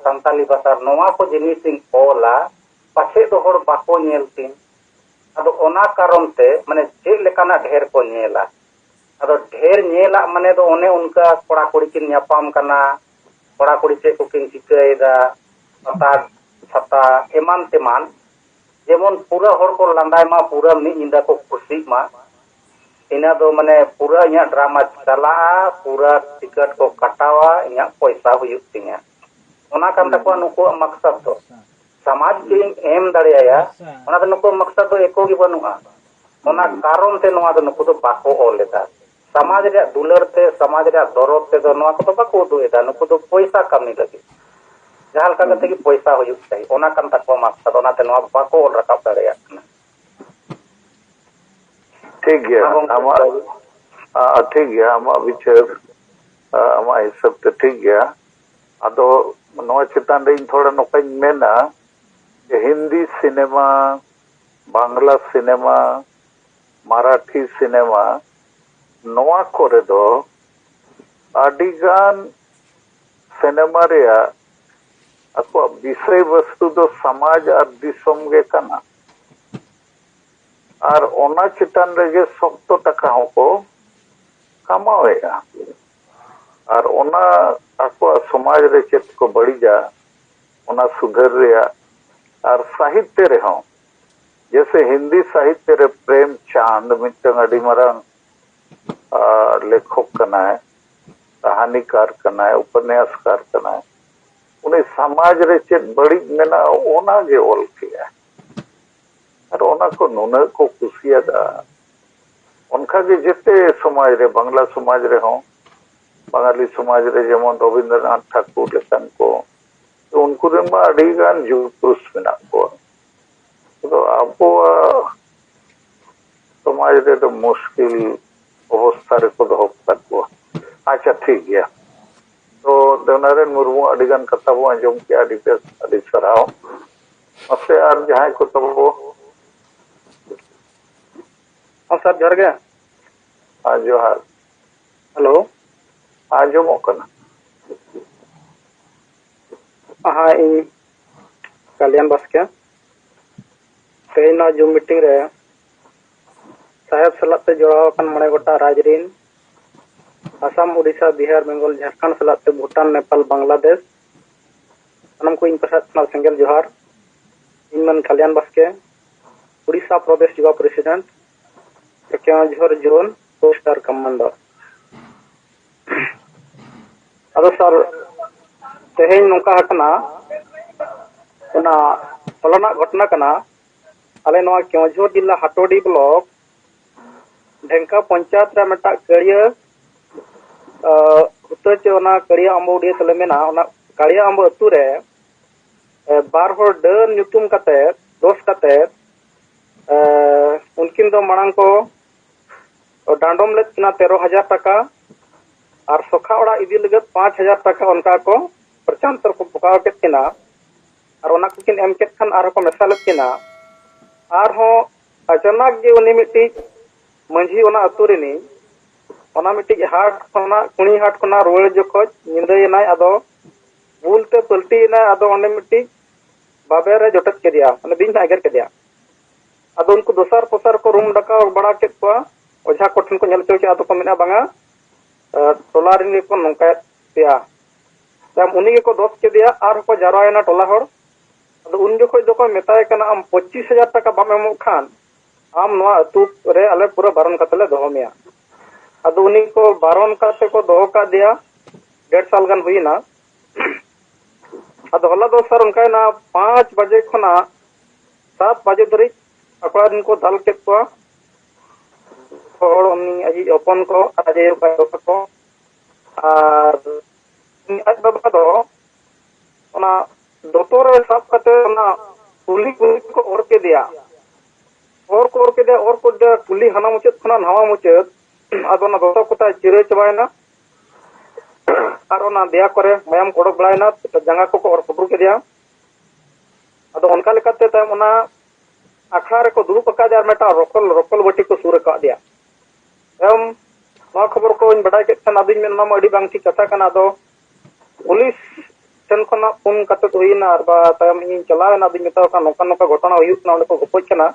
ᱥᱟᱱᱛᱟᱞᱤ ᱵᱷᱟᱥᱟ, ᱱᱚᱣᱟ ᱠᱚ ᱡᱤᱱᱤᱥ ᱤᱧ ᱚᱞᱟ, ᱯᱟᱪᱷᱮ ᱫᱚ ᱦᱚᱲ ᱵᱟᱠᱚ ᱧᱮᱞ ᱛᱤᱧ᱾ ᱟᱫᱚ ᱚᱱᱟ ᱠᱟᱨᱚᱱ ᱛᱮ ᱢᱟᱱᱮ ᱪᱮᱫ ᱞᱮᱠᱟᱱᱟᱜ ᱰᱷᱮᱨ ᱠᱚ ᱧᱮᱞᱟ? ᱟᱫᱚ ᱰᱷᱮᱨ ᱧᱮᱞᱟᱜ ᱢᱟᱱᱮ ᱫᱚ ᱚᱱᱮ ᱚᱱᱠᱟ ᱠᱚᱲᱟ ᱠᱩᱲᱤ ᱠᱤᱱ ᱧᱟᱯᱟᱢ ᱠᱟᱱᱟ, ᱠᱚᱲᱟ ᱠᱩᱲᱤ ᱪᱮᱫ ᱠᱚᱠᱤᱱ ᱪᱤᱠᱟᱹᱭᱮᱫᱟ, ᱯᱟᱛᱟ ᱪᱷᱟᱛᱟ ᱮᱢᱟᱱ ᱛᱮᱢᱟᱱ, ᱡᱮᱢᱚᱱ ᱯᱩᱨᱟᱹ ᱦᱚᱲ ᱠᱚ ᱞᱟᱸᱫᱟᱭ ᱢᱟ, ᱯᱩᱨᱟᱹ ᱢᱤᱫ ᱧᱤᱫᱟᱹ ᱠᱚ ᱠᱩᱥᱤᱜ ᱢᱟ, ᱤᱱᱟᱹ ᱫᱚ ᱢᱟᱱᱮ ᱯᱩᱨᱟᱹ ᱤᱧᱟᱹᱜ ᱰᱨᱟᱢᱟ ᱪᱟᱞᱟᱜᱼᱟ, ᱯᱩᱨᱟᱹ ᱴᱤᱠᱤᱴ ᱠᱚ ᱠᱟᱴᱟᱣᱟ, ᱤᱧᱟᱹᱜ ᱯᱚᱭᱥᱟ ᱦᱩᱭᱩᱜ ᱛᱤᱧᱟ᱾ ᱚᱱᱟ ᱠᱟᱱ ᱛᱟᱠᱚᱣᱟ ᱱᱩᱠᱩᱣᱟᱜ ᱢᱟᱠᱥᱟᱫ ᱫᱚ᱾ ᱥᱚᱢᱟᱡᱽ ᱜᱮ ᱤᱧ ᱮᱢ ᱫᱟᱲᱮᱭᱟᱭᱟ, ᱚᱱᱟ ᱫᱚ ᱱᱩᱠᱩᱣᱟᱜ ᱢᱟᱠᱥᱟᱫ ᱫᱚ ᱮᱠᱚ ᱜᱮ ᱵᱟᱹᱱᱩᱜᱼᱟ᱾ ᱚᱱᱟ ᱠᱟᱨᱚᱱ ᱛᱮ ᱱᱚᱣᱟ ᱫᱚ ᱱᱩᱠᱩ ᱫᱚ ᱵᱟᱠᱚ ᱚᱞ ᱮᱫᱟ᱾ ᱥᱚᱢᱟᱡᱽ ᱨᱮᱭᱟᱜ ᱫᱩᱞᱟᱹᱲ ᱛᱮ, ᱥᱚᱢᱟᱡᱽ ᱨᱮᱭᱟᱜ ᱫᱚᱨᱚᱫ ᱛᱮᱫᱚ ᱱᱚᱣᱟ ᱠᱚᱫᱚ ᱵᱟᱠᱚ ᱩᱫᱩᱜ ᱮᱫᱟ᱾ ᱱᱩᱠᱩ ᱫᱚ ᱯᱚᱭᱥᱟ ᱠᱟᱹᱢᱤ ᱞᱟᱹᱜᱤᱫ, ᱡᱟᱦᱟᱸ ᱞᱮᱠᱟ ᱠᱟᱛᱮ ᱜᱮ ᱯᱚᱭᱥᱟ ᱦᱩᱭᱩᱜ ᱛᱟᱭ, ᱚᱱᱟ ᱠᱟᱱ ᱛᱟᱠᱚᱣᱟ ᱢᱟᱠᱥᱟᱫ᱾ ᱚᱱᱟᱛᱮ ᱱᱚᱣᱟ ᱵᱟᱠᱚ ᱚᱞ ᱨᱟᱠᱟᱵ ᱫᱟᱲᱮᱭᱟᱜ ᱠᱟᱱᱟ᱾ ᱴᱷᱤᱠ ᱜᱮᱭᱟ, ᱦᱮᱸ, ᱜᱚᱢᱠᱮ᱾ ᱟᱢᱟᱜ, ᱟ, ᱴᱷᱤᱠ ᱜᱮᱭᱟ, ᱟᱢᱟᱜ ᱵᱤᱪᱟᱹᱨ, ᱟ, ᱟᱢᱟᱜ ᱦᱤᱥᱟᱹᱵ ᱛᱮ ᱴᱷᱤᱠ ᱜᱮᱭᱟ᱾ ᱟᱫᱚ ᱱᱚᱣᱟ ᱪᱮᱛᱟᱱ ᱨᱮ ᱤᱧ ᱛᱷᱚᱲᱟ ᱱᱚᱝᱠᱟᱧ ᱢᱮᱱᱟ ᱡᱮ Hindi cinema, Bangla cinema, Marathi cinema, ᱱᱚᱣᱟ ᱠᱚᱨᱮ ᱫᱚ ᱟᱹᱰᱤᱜᱟᱱ ᱥᱤᱱᱮᱢᱟ ᱨᱮᱭᱟᱜ ᱟᱠᱚᱣᱟᱜ ᱵᱤᱥᱚᱭ ᱵᱚᱥᱛᱩ ᱫᱚ ᱥᱚᱢᱟᱡᱽ ᱟᱨ ᱫᱤᱥᱚᱢ ᱜᱮ ᱠᱟᱱᱟ᱾ ᱟᱨ ᱚᱱᱟ ᱪᱮᱛᱟᱱ ᱨᱮᱜᱮ ᱥᱚᱠᱛᱚ ᱴᱟᱠᱟ ᱦᱚᱸᱠᱚ ᱠᱟᱢᱟᱣᱮᱫᱼᱟ᱾ ᱟᱨ ᱚᱱᱟ ᱟᱠᱚᱣᱟᱜ ᱥᱚᱢᱟᱡᱽ ᱨᱮ ᱪᱮᱫ ᱠᱚ ᱵᱟᱹᱲᱤᱡᱟ, ᱚᱱᱟ ᱥᱩᱫᱷᱟᱹᱨ ᱨᱮᱭᱟᱜ᱾ ᱟᱨ ᱥᱟᱦᱤᱛᱭᱚ ᱨᱮᱦᱚᱸ, ᱡᱮᱭᱥᱮ ᱦᱤᱱᱫᱤ ᱥᱟᱦᱤᱛᱭᱚ ᱨᱮ ᱯᱨᱮᱢ ᱪᱟᱸᱫᱽ ᱢᱤᱫᱴᱟᱝ ᱟᱹᱰᱤ ᱢᱟᱨᱟᱝ, ᱟ, ᱞᱮᱠᱷᱚᱠ ᱠᱟᱱᱟᱭ, ᱠᱟᱹᱦᱱᱤᱠᱟᱨ ᱠᱟᱱᱟᱭ, ᱩᱯᱚᱱᱭᱟᱥᱠᱟᱨ ᱠᱟᱱᱟᱭ᱾ ᱩᱱᱤ ᱥᱚᱢᱟᱡᱽ ᱨᱮ ᱪᱮᱫ ᱵᱟᱹᱲᱤᱡ ᱢᱮᱱᱟᱜᱼᱟ, ᱚᱱᱟ ᱜᱮ ᱚᱞ ᱠᱮᱜᱼᱟ᱾ ᱟᱨ ᱚᱱᱟ ᱠᱚ ᱱᱩᱱᱟᱹᱜ ᱠᱚ ᱠᱩᱥᱤᱭᱟᱫᱟ᱾ ᱚᱱᱠᱟᱜᱮ ᱡᱮᱛᱮ ᱥᱚᱢᱟᱡᱽ ᱨᱮ, ᱵᱟᱝᱞᱟ ᱥᱚᱢᱟᱡᱽ ᱨᱮᱦᱚᱸ, ᱵᱟᱝᱟᱞᱤ ᱥᱚᱢᱟᱡᱽ ᱨᱮ ᱡᱮᱢᱚᱱ ᱨᱚᱵᱤᱱᱫᱨᱚᱱᱟᱛᱷ ᱴᱷᱟᱠᱩᱨ ᱞᱮᱠᱟᱱ ᱠᱚ, ᱩᱱᱠᱩ ᱨᱮᱱ ᱢᱟ ᱟᱹᱰᱤ ᱜᱟᱱ ᱡᱩᱜᱽ ᱯᱩᱨᱩᱥ ᱢᱮᱱᱟᱜ ᱠᱚᱣᱟ᱾ ᱟᱫᱚ ᱟᱵᱚᱣᱟᱜ ᱥᱚᱢᱟᱡᱽ ᱨᱮᱫᱚ ᱢᱩᱥᱠᱤᱞ ᱚᱵᱚᱥᱛᱷᱟ ᱨᱮᱠᱚ ᱫᱚᱦᱚ ᱟᱠᱟᱫ ᱠᱚᱣᱟ᱾ ᱟᱪᱪᱷᱟ, ᱴᱷᱤᱠ ᱜᱮᱭᱟ᱾ ᱛᱚ, ᱫᱮᱣᱱᱟᱨᱟᱭᱚᱱ ᱢᱩᱨᱢᱩ, ᱟᱹᱰᱤ ᱜᱟᱱ ᱠᱟᱛᱷᱟ ᱵᱚ ᱟᱸᱡᱚᱢ ᱠᱮᱜᱼᱟ, ᱟᱹᱰᱤ ᱵᱮᱥ, ᱟᱹᱰᱤ ᱥᱟᱨᱦᱟᱣ᱾ ᱢᱟᱥᱮ ᱟᱨ ᱡᱟᱦᱟᱸᱭ ᱠᱚ ᱛᱟᱵᱚ᱾ ᱦᱚᱸ ᱥᱟᱨ, ᱡᱚᱦᱟᱨ ᱜᱮ᱾ ᱦᱮᱸ, ᱡᱚᱦᱟᱨ᱾ ᱦᱮᱞᱳ᱾ ᱟᱸᱡᱚᱢᱚᱜ ᱠᱟᱱᱟ᱾ ᱦᱮᱸ, ᱤᱧ ᱠᱟᱞᱭᱟᱱ ᱵᱟᱥᱠᱮ᱾ ᱛᱮᱦᱮᱧ ᱱᱚᱣᱟ ᱡᱩᱢ ᱢᱤᱴᱤᱝ ᱨᱮ ᱥᱟᱦᱮᱵ ᱥᱟᱞᱟᱜ ᱛᱮ ᱡᱚᱲᱟᱣ ᱟᱠᱟᱱ ᱢᱚᱬᱮ ᱜᱚᱴᱟᱝ ᱨᱟᱡᱽ ᱨᱤᱱ, ᱟᱥᱟᱢ, ᱳᱰᱤᱥᱟ, ᱵᱤᱦᱟᱨ, ᱵᱮᱝᱜᱚᱞ, ᱡᱷᱟᱲᱠᱷᱚᱸᱰ ᱥᱟᱞᱟᱜ ᱛᱮ ᱵᱷᱩᱴᱟᱱ, ᱱᱮᱯᱟᱞ, ᱵᱟᱝᱞᱟᱫᱮᱥ, ᱥᱟᱱᱟᱢ ᱠᱚ ᱤᱧ ᱯᱟᱦᱴᱟ ᱠᱷᱚᱱᱟᱜ ᱥᱮᱸᱜᱮᱞ ᱡᱚᱦᱟᱨ᱾ ᱤᱧ ᱢᱮᱱ ᱠᱟᱞᱭᱟᱱ ᱵᱟᱥᱠᱮ, ᱳᱰᱤᱥᱟ ᱯᱨᱚᱫᱮᱥ ᱡᱩᱵᱟ president, Keonjhar zone poster commander. ᱟᱫᱚ ᱥᱟᱨ, ᱛᱮᱦᱮᱧ ᱱᱚᱝᱠᱟ ᱟᱠᱟᱱᱟ, ᱚᱱᱟ ᱦᱚᱞᱟᱱᱟᱜ ᱜᱷᱚᱴᱚᱱᱟ ᱠᱟᱱᱟ᱾ ᱟᱞᱮ ᱱᱚᱣᱟ ᱠᱮᱣᱚᱱᱡᱷᱚᱨ ᱡᱮᱞᱟ ᱦᱟᱴᱳᱰᱤ ᱵᱞᱚᱠ ᱰᱷᱮᱝᱠᱟ ᱯᱚᱧᱪᱟᱭᱮᱛ ᱨᱮ ᱢᱤᱫᱴᱟᱝ ᱠᱟᱹᱲᱤᱭᱟᱹ, ᱟ, ᱦᱩᱛᱟᱹ ᱪᱮ ᱚᱱᱟ ᱠᱟᱹᱲᱤᱭᱟᱹ ᱟᱢᱵᱚ ᱩᱰᱤᱭᱟᱹ ᱛᱮᱞᱮ ᱢᱮᱱᱟ, ᱚᱱᱟ ᱠᱟᱹᱲᱤᱭᱟᱹ ᱟᱢᱵᱚ ᱟᱹᱛᱩ ᱨᱮ, ᱮ, ᱵᱟᱨ ᱦᱚᱲ ᱰᱟᱹᱱ ᱧᱩᱛᱩᱢ ᱠᱟᱛᱮ, ᱫᱳᱥ ᱠᱟᱛᱮ, ᱮ, ᱩᱱᱠᱤᱱ ᱫᱚ ᱢᱟᱲᱟᱝ ᱠᱚ ᱰᱟᱸᱰᱚᱢ ᱞᱮᱫ ᱠᱤᱱᱟ ᱛᱮᱨᱚ ᱦᱟᱡᱟᱨ ᱴᱟᱠᱟ, ᱟᱨ ᱥᱚᱠᱷᱟ ᱚᱲᱟᱜ ᱤᱫᱤ ᱞᱟᱹᱜᱤᱫ ᱯᱟᱸᱪ ᱦᱟᱡᱟᱨ ᱴᱟᱠᱟ ᱚᱱᱠᱟ ᱠᱚ ᱯᱨᱚᱪᱟᱱᱛᱚᱨ ᱠᱚ ᱯᱚᱠᱟᱣ ᱠᱮᱫ ᱠᱤᱱᱟ᱾ ᱟᱨ ᱚᱱᱟ ᱠᱚᱠᱤᱱ ᱮᱢ ᱠᱮᱫ ᱠᱷᱟᱱ ᱟᱨᱦᱚᱸ ᱠᱚ ᱢᱮᱥᱟ ᱞᱮᱫ ᱠᱤᱱᱟ᱾ ᱟᱨᱦᱚᱸ ᱟᱪᱟᱱᱟᱠ ᱜᱮ ᱩᱱᱤ ᱢᱤᱫᱴᱤᱡ ᱢᱟᱹᱡᱷᱤ ᱚᱱᱟ ᱟᱹᱛᱩ ᱨᱤᱱᱤᱡ ᱚᱱᱟ ᱢᱤᱫᱴᱤᱡ ᱦᱟᱴ ᱠᱷᱚᱱᱟᱜ, ᱠᱩᱲᱤ ᱦᱟᱴ ᱠᱷᱚᱱᱟᱜ ᱨᱩᱣᱟᱹᱲ ᱡᱚᱠᱷᱚᱡ ᱧᱤᱫᱟᱹᱭᱮᱱᱟᱭ, ᱟᱫᱚ ᱵᱩᱞ ᱛᱮ ᱯᱟᱹᱞᱴᱤᱭᱮᱱᱟᱭ, ᱟᱫᱚ ᱚᱸᱰᱮ ᱢᱤᱫᱴᱤᱡ ᱵᱟᱵᱮᱨ ᱮ ᱡᱚᱴᱮᱫ ᱠᱮᱫᱮᱭᱟ, ᱢᱟᱱᱮ ᱵᱤᱧ ᱦᱚᱸ ᱮᱜᱮᱨ ᱠᱮᱫᱮᱭᱟ᱾ ᱟᱫᱚ ᱩᱱᱠᱩ ᱫᱚᱥᱟᱨ ᱯᱚᱥᱟᱨ ᱠᱚ ᱨᱩᱢ ᱰᱟᱠᱟᱣ ᱵᱟᱲᱟ ᱠᱮᱫ ᱠᱚᱣᱟ, ᱚᱡᱷᱟ ᱠᱚᱴᱷᱮᱱ ᱠᱚ ᱧᱮᱞ ᱦᱚᱪᱚ ᱠᱮᱫᱟ, ᱟᱫᱚ ᱠᱚ ᱢᱮᱱᱟ, "ᱵᱟᱝᱟ, ᱮ, ᱴᱚᱞᱟ ᱨᱮᱱ ᱜᱮᱠᱚ ᱱᱚᱝᱠᱟᱭᱮᱫ ᱯᱮᱭᱟ᱾" ᱛᱟᱭᱚᱢ ᱩᱱᱤ ᱜᱮᱠᱚ ᱫᱚᱥ ᱠᱮᱫᱮᱭᱟ, ᱟᱨᱦᱚᱸ ᱠᱚ ᱡᱟᱨᱣᱟᱭᱮᱱᱟ ᱴᱚᱞᱟ ᱦᱚᱲ᱾ ᱟᱫᱚ ᱩᱱ ᱡᱚᱠᱷᱚᱡ ᱫᱚᱠᱚ ᱢᱮᱛᱟᱭ ᱠᱟᱱᱟ, "ᱟᱢ ᱯᱚᱸᱪᱤᱥ ᱦᱟᱡᱟᱨ ᱴᱟᱠᱟ ᱵᱟᱢ ᱮᱢᱚᱜ ᱠᱷᱟᱱ ᱟᱢ ᱱᱚᱣᱟ ᱟᱹᱛᱩ ᱨᱮ ᱟᱞᱮ ᱯᱩᱨᱟᱹ ᱵᱟᱨᱚᱱ ᱠᱟᱛᱮ ᱞᱮ ᱫᱚᱦᱚ ᱢᱮᱭᱟ᱾" ᱟᱫᱚ ᱩᱱᱤ ᱠᱚ ᱵᱟᱨᱚᱱ ᱠᱟᱛᱮ ᱠᱚ ᱫᱚᱦᱚ ᱠᱟᱫᱮᱭᱟ, ᱰᱮᱲ ᱥᱟᱞ ᱜᱟᱱ ᱦᱩᱭᱮᱱᱟ᱾ ᱟᱫᱚ ᱦᱚᱞᱟ ᱫᱚ ᱥᱟᱨ ᱚᱱᱠᱟᱭᱮᱱᱟ, ᱯᱟᱸᱪ ᱵᱟᱡᱮ ᱠᱷᱚᱱᱟᱜ ᱥᱟᱛ ᱵᱟᱡᱮ ᱫᱷᱟᱹᱨᱤᱡ ᱟᱠᱚ ᱨᱮᱱ ᱠᱚ ᱫᱟᱞ ᱠᱮᱫ ᱠᱚᱣᱟ᱾ ᱦᱚᱲ, ᱩᱱᱤ ᱟᱡᱤᱡ ᱦᱚᱯᱚᱱ ᱠᱚ ᱟᱨ ᱟᱡ ᱟᱭᱳ ᱠᱚ ᱟᱭᱳ ᱛᱟᱠᱚ, ᱟᱨ ᱩᱱᱤ ᱟᱡ ᱵᱟᱵᱟ ᱫᱚ ᱚᱱᱟ ᱫᱚᱛᱚ ᱨᱮ ᱥᱟᱵ ᱠᱟᱛᱮ ᱚᱱᱟ ᱠᱩᱞᱦᱤ ᱠᱩᱞᱦᱤ ᱠᱚ ᱚᱨ ᱠᱮᱫᱮᱭᱟ᱾ ᱚᱨ ᱠᱚ ᱚᱨ ᱠᱮᱫᱮᱭᱟ, ᱚᱨ ᱠᱚ ᱚᱨ ᱠᱮᱫᱮᱭᱟ, ᱠᱩᱞᱦᱤ ᱦᱟᱱᱟ ᱢᱩᱪᱟᱹᱫ ᱠᱷᱚᱱᱟᱜ ᱱᱟᱣᱟ ᱢᱩᱪᱟᱹᱫ᱾ ᱟᱫᱚ ᱚᱱᱟ ᱫᱚᱛᱚ ᱠᱚᱛᱮ ᱪᱤᱨᱟᱹ ᱪᱟᱵᱟᱭᱮᱱᱟ᱾ ᱟᱨ ᱚᱱᱟ ᱫᱮᱭᱟ ᱠᱚᱨᱮ ᱢᱟᱭᱟᱢ ᱠᱚ ᱚᱰᱚᱠ ᱵᱟᱲᱟᱭᱮᱱᱟ, ᱡᱟᱸᱜᱟ ᱠᱚᱠᱚ ᱚᱨ ᱯᱩᱴᱩᱨ ᱠᱮᱫᱮᱭᱟ᱾ ᱟᱫᱚ ᱚᱱᱠᱟ ᱞᱮᱠᱟᱛᱮ ᱛᱟᱭᱚᱢ ᱚᱱᱟ ᱟᱠᱷᱲᱟ ᱨᱮᱠᱚ ᱫᱩᱲᱩᱵ ᱟᱠᱟᱫᱮᱭᱟ ᱟᱨ ᱢᱤᱫᱴᱟᱝ ᱨᱚᱠᱚᱞ, ᱨᱚᱠᱚᱞ ᱵᱟᱹᱴᱤ ᱠᱚ ᱥᱩᱨ ᱟᱠᱟᱫᱮᱭᱟ᱾ ᱛᱟᱭᱚᱢ ᱱᱚᱣᱟ ᱠᱷᱚᱵᱚᱨ ᱠᱚᱧ ᱵᱟᱰᱟᱭ ᱠᱮᱫ ᱠᱷᱟᱱ ᱟᱫᱚᱧ ᱢᱮᱱ, ᱱᱚᱣᱟ ᱢᱟ ᱟᱹᱰᱤ ᱵᱟᱝ ᱴᱷᱤᱠ ᱠᱟᱛᱷᱟ ᱠᱟᱱᱟ᱾ ᱟᱫᱚ ᱯᱩᱞᱤᱥ ᱴᱷᱮᱱ ᱠᱷᱚᱱᱟᱜ ᱯᱷᱳᱱ ᱠᱟᱛᱮ ᱦᱩᱭᱮᱱᱟ, ᱟᱨ ᱵᱟ ᱛᱟᱭᱚᱢ ᱤᱧᱤᱧ ᱪᱟᱞᱟᱣ ᱮᱱᱟ, ᱟᱫᱚᱧ ᱢᱮᱛᱟᱣ ᱠᱟᱱᱟ, ᱱᱚᱝᱠᱟ ᱱᱚᱝᱠᱟ ᱜᱷᱚᱴᱚᱱᱟ ᱦᱩᱭᱩᱜ ᱠᱟᱱᱟ, ᱚᱸᱰᱮ ᱠᱚ ᱜᱚᱯᱚᱡ ᱠᱟᱱᱟ,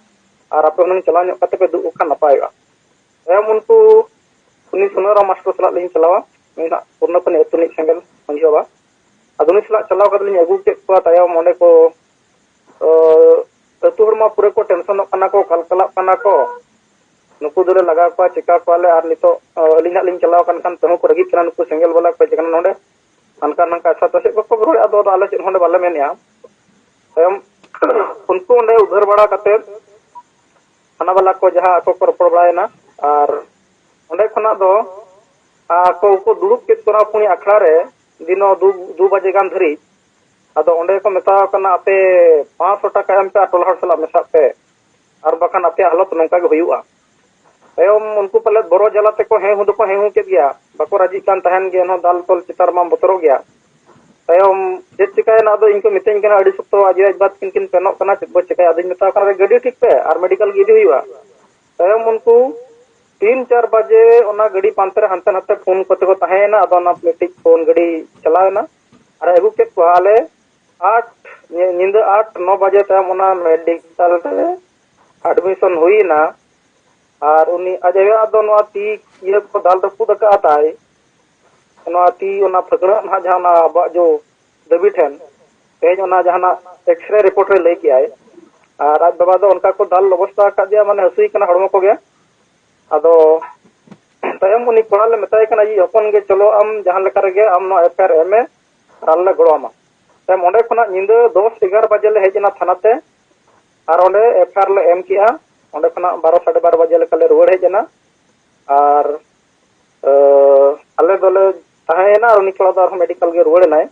ᱟᱨ ᱟᱯᱮ ᱦᱩᱱᱟᱹᱝ ᱪᱟᱞᱟᱣ ᱧᱚᱜ ᱠᱟᱛᱮ ᱯᱮ ᱫᱩᱜ ᱠᱚ ᱠᱷᱟᱱ ᱱᱟᱯᱟᱭᱚᱜᱼᱟ᱾ ᱛᱟᱭᱚᱢ ᱩᱱᱠᱩ, ᱩᱱᱤ ᱥᱩᱱᱟᱹᱨᱟᱢ ᱢᱟᱥᱴᱟᱨ ᱥᱟᱞᱟᱜ ᱞᱤᱧ ᱪᱟᱞᱟᱣᱟ, ᱩᱱᱤ ᱦᱟᱸᱜ ᱯᱩᱨᱱᱟᱯᱟᱱᱤ ᱟᱹᱛᱩ ᱨᱤᱱᱤᱡ ᱥᱮᱸᱜᱮᱞ ᱢᱟᱹᱡᱷᱤ ᱵᱟᱵᱟ᱾ ᱟᱫᱚ ᱩᱱᱤ ᱥᱟᱞᱟᱜ ᱪᱟᱞᱟᱣ ᱠᱟᱛᱮ ᱞᱤᱧ ᱟᱹᱜᱩ ᱠᱮᱫ ᱠᱚᱣᱟ᱾ ᱛᱟᱭᱚᱢ ᱚᱸᱰᱮ ᱠᱚ, ᱟᱹ, ᱟᱹᱛᱩ ᱦᱚᱲ ᱢᱟ ᱯᱩᱨᱟᱹ ᱠᱚ ᱴᱮᱱᱥᱚᱱᱚᱜ ᱠᱟᱱᱟ ᱠᱚ, ᱠᱟᱞᱠᱟᱞᱟᱜ ᱠᱟᱱᱟ ᱠᱚ, ᱱᱩᱠᱩ ᱫᱚᱞᱮ ᱞᱟᱜᱟ ᱠᱚᱣᱟ, ᱪᱮᱠᱟ ᱠᱚᱣᱟᱞᱮ, ᱟᱨ ᱱᱤᱛᱚᱜ, ᱟᱹ, ᱟᱹᱞᱤᱧ ᱦᱟᱸᱜ ᱞᱤᱧ ᱪᱟᱞᱟᱣ ᱟᱠᱟᱱ ᱠᱷᱟᱱ ᱛᱟᱹᱦᱩ ᱠᱚ ᱨᱟᱹᱜᱤᱜ ᱠᱟᱱᱟ, ᱱᱩᱠᱩ ᱥᱮᱸᱜᱮᱞ ᱵᱟᱞᱟ ᱠᱚ ᱦᱮᱡ ᱟᱠᱟᱱᱟ ᱱᱚᱰᱮ, ᱦᱟᱱᱠᱟ ᱱᱟᱝᱠᱟ ᱟᱪᱪᱷᱟ ᱛᱚ ᱪᱮᱫ ᱠᱚᱠᱚ ᱨᱚᱲᱮᱫᱼᱟ, ᱟᱫᱚ, ᱟᱫᱚ ᱟᱞᱮ ᱪᱮᱫ ᱦᱚᱸ ᱚᱸᱰᱮ ᱵᱟᱞᱮ ᱢᱮᱱᱮᱫᱼᱟ᱾ ᱛᱟᱭᱚᱢ ᱩᱱᱠᱩ ᱚᱸᱰᱮ ᱩᱫᱷᱟᱹᱨ ᱵᱟᱲᱟ ᱠᱟᱛᱮᱫ ᱛᱷᱟᱱᱟ ᱵᱟᱞᱟ ᱠᱚ ᱡᱟᱦᱟᱸ ᱟᱠᱚ ᱠᱚ ᱨᱚᱯᱚᱲ ᱵᱟᱲᱟᱭᱮᱱᱟ, ᱟᱨ ᱚᱸᱰᱮ ᱠᱷᱚᱱᱟᱜ ᱫᱚ ᱟᱠᱚ ᱠᱚ ᱫᱩᱲᱩᱵ ᱠᱮᱫ ᱠᱚᱣᱟ ᱯᱩᱱᱭᱟ ᱟᱠᱷᱲᱟ ᱨᱮ, ᱫᱤᱱᱚ ᱫᱩ, ᱫᱩ ᱵᱟᱡᱮ ᱜᱟᱱ ᱫᱷᱟᱹᱨᱤᱡ᱾ ᱟᱫᱚ ᱚᱸᱰᱮ ᱠᱚ ᱢᱮᱛᱟᱣ ᱠᱟᱱᱟ, "ᱟᱯᱮ ᱯᱟᱸᱪᱥᱚ ᱴᱟᱠᱟ ᱮᱢ ᱯᱮ ᱟᱨ ᱴᱚᱞᱟ ᱦᱚᱲ ᱥᱟᱞᱟᱜ ᱢᱮᱥᱟᱜ ᱯᱮ, ᱟᱨ ᱵᱟᱠᱷᱟᱱ ᱟᱯᱮᱭᱟᱜ ᱦᱟᱞᱚᱛ ᱱᱚᱝᱠᱟ ᱜᱮ ᱦᱩᱭᱩᱜᱼᱟ᱾" ᱛᱟᱭᱚᱢ ᱩᱱᱠᱩ ᱯᱟᱞᱮᱫ ᱵᱚᱨᱚ ᱡᱟᱞᱟ ᱛᱮᱠᱚ ᱦᱮᱸ ᱦᱩᱸ ᱫᱚᱠᱚ ᱦᱮᱸ ᱦᱩᱸ ᱠᱮᱫ ᱜᱮᱭᱟ, ᱵᱟᱠᱚ ᱨᱟᱡᱤᱜ ᱠᱟᱱ ᱛᱟᱦᱮᱱ ᱜᱮ, ᱮᱱᱦᱚᱸ ᱫᱟᱞ ᱛᱚᱞ ᱪᱮᱛᱟᱱ ᱨᱮᱢᱟ ᱵᱚᱛᱚᱨᱚᱜ ᱜᱮᱭᱟ᱾ ᱛᱟᱭᱚᱢ ᱪᱮᱫ ᱪᱤᱠᱟᱹᱭᱮᱱᱟ, ᱟᱫᱚ ᱤᱧ ᱠᱚ ᱢᱤᱛᱟᱹᱧ ᱠᱟᱱᱟ, "ᱟᱹᱰᱤ ᱥᱚᱠᱛᱚ ᱟᱡ ᱟᱭᱳ ᱟᱡ ᱵᱟᱵᱟ ᱛᱟᱹᱠᱤᱱ ᱠᱤᱱ ᱥᱮᱱᱚᱜ ᱠᱟᱱᱟ, ᱪᱮᱫ ᱵᱚ ᱪᱤᱠᱟᱹᱭᱟ?" ᱟᱫᱚᱧ ᱢᱮᱛᱟ ᱠᱚ ᱠᱟᱱᱟ, "ᱜᱟᱹᱰᱤ ᱴᱷᱤᱠ ᱯᱮ ᱟᱨ ᱢᱮᱰᱤᱠᱮᱞ ᱜᱮ ᱤᱫᱤ ᱦᱩᱭᱩᱜᱼᱟ᱾" ᱛᱟᱭᱚᱢ ᱩᱱᱠᱩ ᱛᱤᱱ ᱪᱟᱨ ᱵᱟᱡᱮ ᱚᱱᱟ ᱜᱟᱹᱰᱤ ᱯᱟᱱᱛᱮ ᱨᱮ ᱦᱟᱱᱛᱮ ᱱᱟᱛᱮ ᱯᱷᱳᱱ ᱠᱚᱛᱮ ᱠᱚ ᱛᱟᱦᱮᱸᱭᱮᱱᱟ᱾ ᱟᱫᱚ ᱚᱱᱟ ᱢᱤᱫᱴᱤᱡ ᱯᱷᱳᱱ ᱜᱟᱹᱰᱤ ᱪᱟᱞᱟᱣᱮᱱᱟ ᱟᱨ ᱟᱹᱜᱩ ᱠᱮᱫ ᱠᱚᱣᱟ ᱟᱞᱮ ᱟᱴ, ᱧᱤ-, ᱧᱤᱫᱟᱹ ᱟᱴ ᱱᱚ ᱵᱟᱡᱮ ᱛᱟᱭᱚᱢ ᱚᱱᱟ ᱢᱮᱰᱤᱠᱮᱞ ᱨᱮ ᱮᱰᱢᱤᱥᱚᱱ ᱦᱩᱭᱮᱱᱟ᱾ ᱟᱨ ᱩᱱᱤ ᱟᱡ ᱟᱭᱳᱣᱟᱜ ᱫᱚ ᱱᱚᱣᱟ ᱛᱤ ᱤᱭᱟᱹ ᱠᱚ ᱫᱟᱞ ᱨᱟᱹᱯᱩᱫ ᱟᱠᱟᱫ ᱛᱟᱭ, ᱱᱚᱣᱟ ᱛᱤ ᱚᱱᱟ ᱯᱷᱟᱹᱠᱲᱟᱹᱜ ᱱᱟᱦᱟᱜ ᱡᱟᱦᱟᱸ ᱚᱱᱟ ᱟᱵᱚᱣᱟᱜ ᱡᱚ ᱫᱟᱹᱵᱤ ᱴᱷᱮᱱ ᱛᱮᱦᱮᱧ ᱚᱱᱟ ᱡᱟᱦᱟᱱᱟᱜ ᱮᱠᱥᱨᱮ ᱨᱤᱯᱳᱨᱴ ᱨᱮ ᱞᱟᱹᱭ ᱠᱮᱜᱼᱟᱭ᱾ ᱟᱨ ᱟᱡ ᱵᱟᱵᱟ ᱫᱚ ᱚᱱᱠᱟ ᱠᱚ ᱫᱟᱞ ᱚᱵᱚᱥᱛᱟ ᱟᱠᱟᱫ ᱫᱮᱭᱟ, ᱢᱟᱱᱮ ᱦᱟᱹᱥᱩᱭ ᱠᱟᱱᱟ ᱦᱚᱲᱢᱚ ᱠᱚᱜᱮ᱾ ᱟᱫᱚ ᱛᱟᱭᱚᱢ ᱩᱱᱤ ᱠᱚᱲᱟ ᱞᱮ ᱢᱮᱛᱟᱭ ᱠᱟᱱᱟ, "ᱤᱭᱟᱹ ᱦᱚᱯᱚᱱ ᱜᱮ, ᱪᱚᱞᱚ ᱟᱢ ᱡᱟᱦᱟᱸ ᱞᱮᱠᱟ ᱨᱮᱜᱮ ᱟᱢ ᱱᱚᱣᱟ ᱮᱯᱷ ᱟᱭ ᱟᱨ ᱮᱢ ᱢᱮ, ᱟᱨ ᱟᱞᱮ ᱞᱮ ᱜᱚᱲᱚ ᱟᱢᱟ᱾" ᱛᱟᱭᱚᱢ ᱚᱸᱰᱮ ᱠᱷᱚᱱᱟᱜ ᱧᱤᱫᱟᱹ ᱫᱚᱥ ᱮᱜᱟᱨᱚ ᱵᱟᱡᱮ ᱞᱮ ᱦᱮᱡ ᱮᱱᱟ ᱛᱷᱟᱱᱟ ᱛᱮ, ᱟᱨ ᱚᱸᱰᱮ ᱮᱯᱷ ᱟᱭ ᱟᱨ ᱞᱮ ᱮᱢ ᱠᱮᱜᱼᱟ᱾ ᱚᱸᱰᱮ ᱠᱷᱚᱱᱟᱜ ᱵᱟᱨᱚ ᱥᱟᱲᱮ ᱵᱟᱨᱚ ᱵᱟᱡᱮ ᱞᱮᱠᱟ ᱞᱮ ᱨᱩᱣᱟᱹᱲ ᱦᱮᱡ ᱮᱱᱟ᱾ ᱟᱨ ᱟᱞᱮ ᱫᱚᱞᱮ ᱛᱟᱦᱮᱸᱭᱮᱱᱟ ᱟᱨ ᱩᱱᱤ ᱠᱚᱲᱟ ᱫᱚ ᱟᱨᱦᱚᱸ ᱢᱮᱰᱤᱠᱮᱞ ᱜᱮ ᱨᱩᱣᱟᱹᱲ ᱮᱱᱟᱭ᱾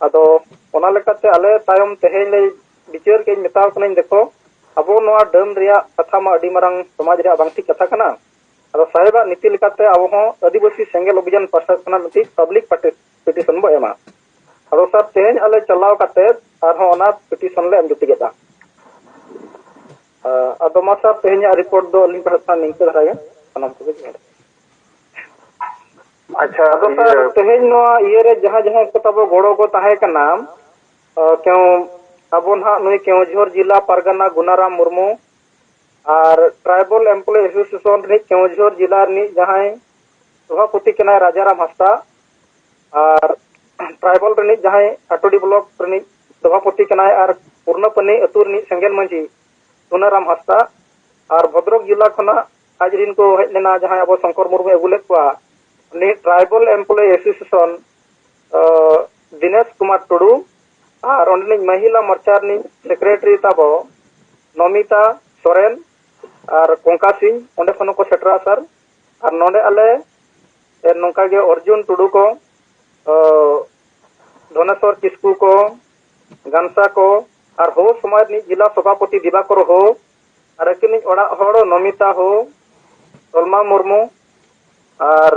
ᱟᱫᱚ ᱚᱱᱟ ᱞᱮᱠᱟᱛᱮ ᱟᱞᱮ ᱛᱟᱭᱚᱢ ᱛᱮᱦᱮᱧ ᱞᱮ ᱵᱤᱪᱟᱹᱨ ᱠᱮᱫ, ᱢᱮᱛᱟᱣ ᱠᱟᱹᱱᱟᱹᱧ, "ᱫᱮᱠᱷᱚ, ᱟᱵᱚ ᱱᱚᱣᱟ ᱰᱟᱹᱱ ᱨᱮᱭᱟᱜ ᱠᱟᱛᱷᱟ ᱢᱟ ᱟᱹᱰᱤ ᱢᱟᱨᱟᱝ ᱥᱚᱢᱟᱡᱽ ᱨᱮᱭᱟᱜ ᱵᱟᱝ ᱴᱷᱤᱠ ᱠᱟᱛᱷᱟ ᱠᱟᱱᱟ, ᱟᱫᱚ ᱥᱟᱦᱮᱵᱟᱜ ᱱᱤᱛᱤ ᱞᱮᱠᱟᱛᱮ ᱟᱵᱚ ᱦᱚᱸ ᱟᱹᱫᱤᱵᱟᱹᱥᱤ ᱥᱮᱸᱜᱮᱞ ᱚᱵᱷᱤᱡᱟᱱ ᱯᱟᱦᱴᱟ ᱠᱷᱚᱱᱟᱜ ᱢᱤᱫᱴᱤᱡ ᱯᱟᱵᱽᱞᱤᱠ ᱯᱟᱴᱤᱥᱤᱯᱮᱥᱚᱱ ᱵᱚ ᱮᱢᱟ᱾ ᱟᱫᱚ ᱥᱟᱨ, ᱛᱮᱦᱮᱧ ᱟᱞᱮ ᱪᱟᱞᱟᱣ ᱠᱟᱛᱮ ᱟᱨᱦᱚᱸ ᱚᱱᱟ ᱯᱤᱴᱤᱥᱚᱱ ᱞᱮ ᱮᱢ ᱡᱩᱴᱤ ᱠᱮᱫᱟ᱾ ᱟᱫᱚ ᱢᱟ ᱥᱟᱨ, ᱛᱮᱦᱮᱧᱟᱜ ᱨᱤᱯᱳᱨᱴ ᱫᱚ ᱟᱹᱞᱤᱧ ᱯᱟᱦᱴᱟ ᱠᱷᱚᱱ ᱱᱤᱝᱠᱟᱹ ᱫᱷᱟᱨᱟ ᱜᱮ᱾ ᱥᱟᱱᱟᱢ ᱠᱚᱜᱮ ᱡᱚᱦᱟᱨ᱾ ᱟᱪᱪᱷᱟ, ᱟᱫᱚ ᱥᱟᱨ, ᱤᱭᱟᱹ ᱛᱮᱦᱮᱧ ᱱᱚᱣᱟ ᱤᱭᱟᱹ ᱨᱮ ᱡᱟᱦᱟᱸ ᱡᱟᱦᱟᱸᱭ ᱠᱚ ᱛᱟᱵᱚ ᱜᱚᱲᱚ ᱠᱚ ᱛᱟᱦᱮᱸ ᱠᱟᱱᱟ, ᱟᱸ, ᱠᱮᱣ-, ᱟᱵᱚ ᱱᱟᱦᱟᱜ ᱱᱩᱭ ᱠᱮᱣᱚᱱᱡᱷᱚᱨ ᱡᱤᱞᱟ ᱯᱟᱨᱜᱟᱱᱟ ᱜᱩᱱᱟᱨᱟᱢ ᱢᱩᱨᱢᱩ ᱟᱨ ᱴᱨᱟᱭᱵᱟᱞ ᱮᱢᱯᱞᱚᱭ ᱮᱥᱳᱥᱤᱭᱮᱥᱚᱱ ᱨᱤᱱᱤᱡ ᱠᱮᱣᱚᱱᱡᱷᱚᱨ ᱡᱤᱞᱟ ᱨᱤᱱᱤᱡ ᱡᱟᱦᱟᱸᱭ ᱥᱚᱵᱷᱟᱯᱚᱛᱤ ᱠᱟᱱᱟᱭ ᱨᱟᱡᱟᱨᱟᱢ ᱦᱟᱸᱥᱫᱟ, ᱟᱨ ᱴᱨᱟᱭᱵᱟᱞ ᱨᱤᱱᱤᱡ ᱡᱟᱦᱟᱸᱭ ᱟᱴᱚᱰᱤ ᱵᱞᱚᱠ ᱨᱤᱱᱤᱡ ᱥᱚᱵᱷᱟᱯᱚᱛᱤ ᱠᱟᱱᱟᱭ ᱟᱨ ᱯᱩᱨᱱᱟᱯᱟᱱᱤ ᱟᱹᱛᱩ ᱨᱤᱱᱤᱡ ᱥᱮᱸᱜᱮᱞ ᱢᱟᱹᱡᱷᱤ ᱥᱩᱱᱟᱨᱟᱢ ᱦᱟᱸᱥᱫᱟ, ᱟᱨ ᱵᱷᱚᱫᱨᱚᱠ ᱡᱤᱞᱟ ᱠᱷᱚᱱᱟᱜ ᱟᱡ ᱨᱤᱱ ᱠᱚ ᱦᱮᱡ ᱞᱮᱱᱟ ᱡᱟᱦᱟᱸᱭ ᱟᱵᱚ ᱥᱚᱝᱠᱚᱨ ᱢᱩᱨᱢᱩᱭ ᱟᱹᱜᱩ ᱞᱮᱫ ᱠᱚᱣᱟ, ᱩᱱᱤ tribal employ association Dinesh Kumar Tudu, ᱟᱨ ᱚᱸᱰᱮᱱᱤᱡ ᱢᱟᱹᱦᱤᱞᱟ ᱢᱳᱨᱪᱟ ᱨᱤᱱᱤᱡ ᱥᱮᱠᱨᱮᱴᱟᱨᱤ ᱛᱟᱵᱚ ᱱᱚᱢᱤᱛᱟ ᱥᱚᱨᱮᱱ ᱟᱨ ᱠᱚᱝᱠᱟ ᱥᱤᱝ ᱚᱸᱰᱮ ᱠᱷᱚᱱ ᱦᱚᱸᱠᱚ ᱥᱮᱴᱮᱨᱟ ᱥᱟᱨ᱾ ᱟᱨ ᱱᱚᱰᱮ ᱟᱞᱮ ᱱᱚᱝᱠᱟ ᱜᱮ ᱚᱨᱡᱩᱱ ᱴᱩᱰᱩ ᱠᱚ, ᱫᱷᱚᱱᱮᱥᱚᱨ ᱠᱤᱥᱠᱩ ᱠᱚ, ᱜᱟᱱᱥᱟ ᱠᱚ, ᱟᱨ ᱦᱚᱸ ᱥᱚᱢᱟᱡᱽ ᱨᱤᱱᱤᱡ ᱡᱮᱞᱟ ᱥᱚᱵᱷᱟᱯᱚᱛᱤ ᱫᱤᱵᱟᱠᱚᱨ ᱦᱚᱸ, ᱟᱨ ᱟᱹᱠᱤᱱᱤᱡ ᱚᱲᱟᱜ ᱦᱚᱲ ᱱᱚᱢᱤᱛᱟ ᱦᱚᱸ, ᱛᱚᱞᱢᱟ ᱢᱩᱨᱢᱩ ᱟᱨ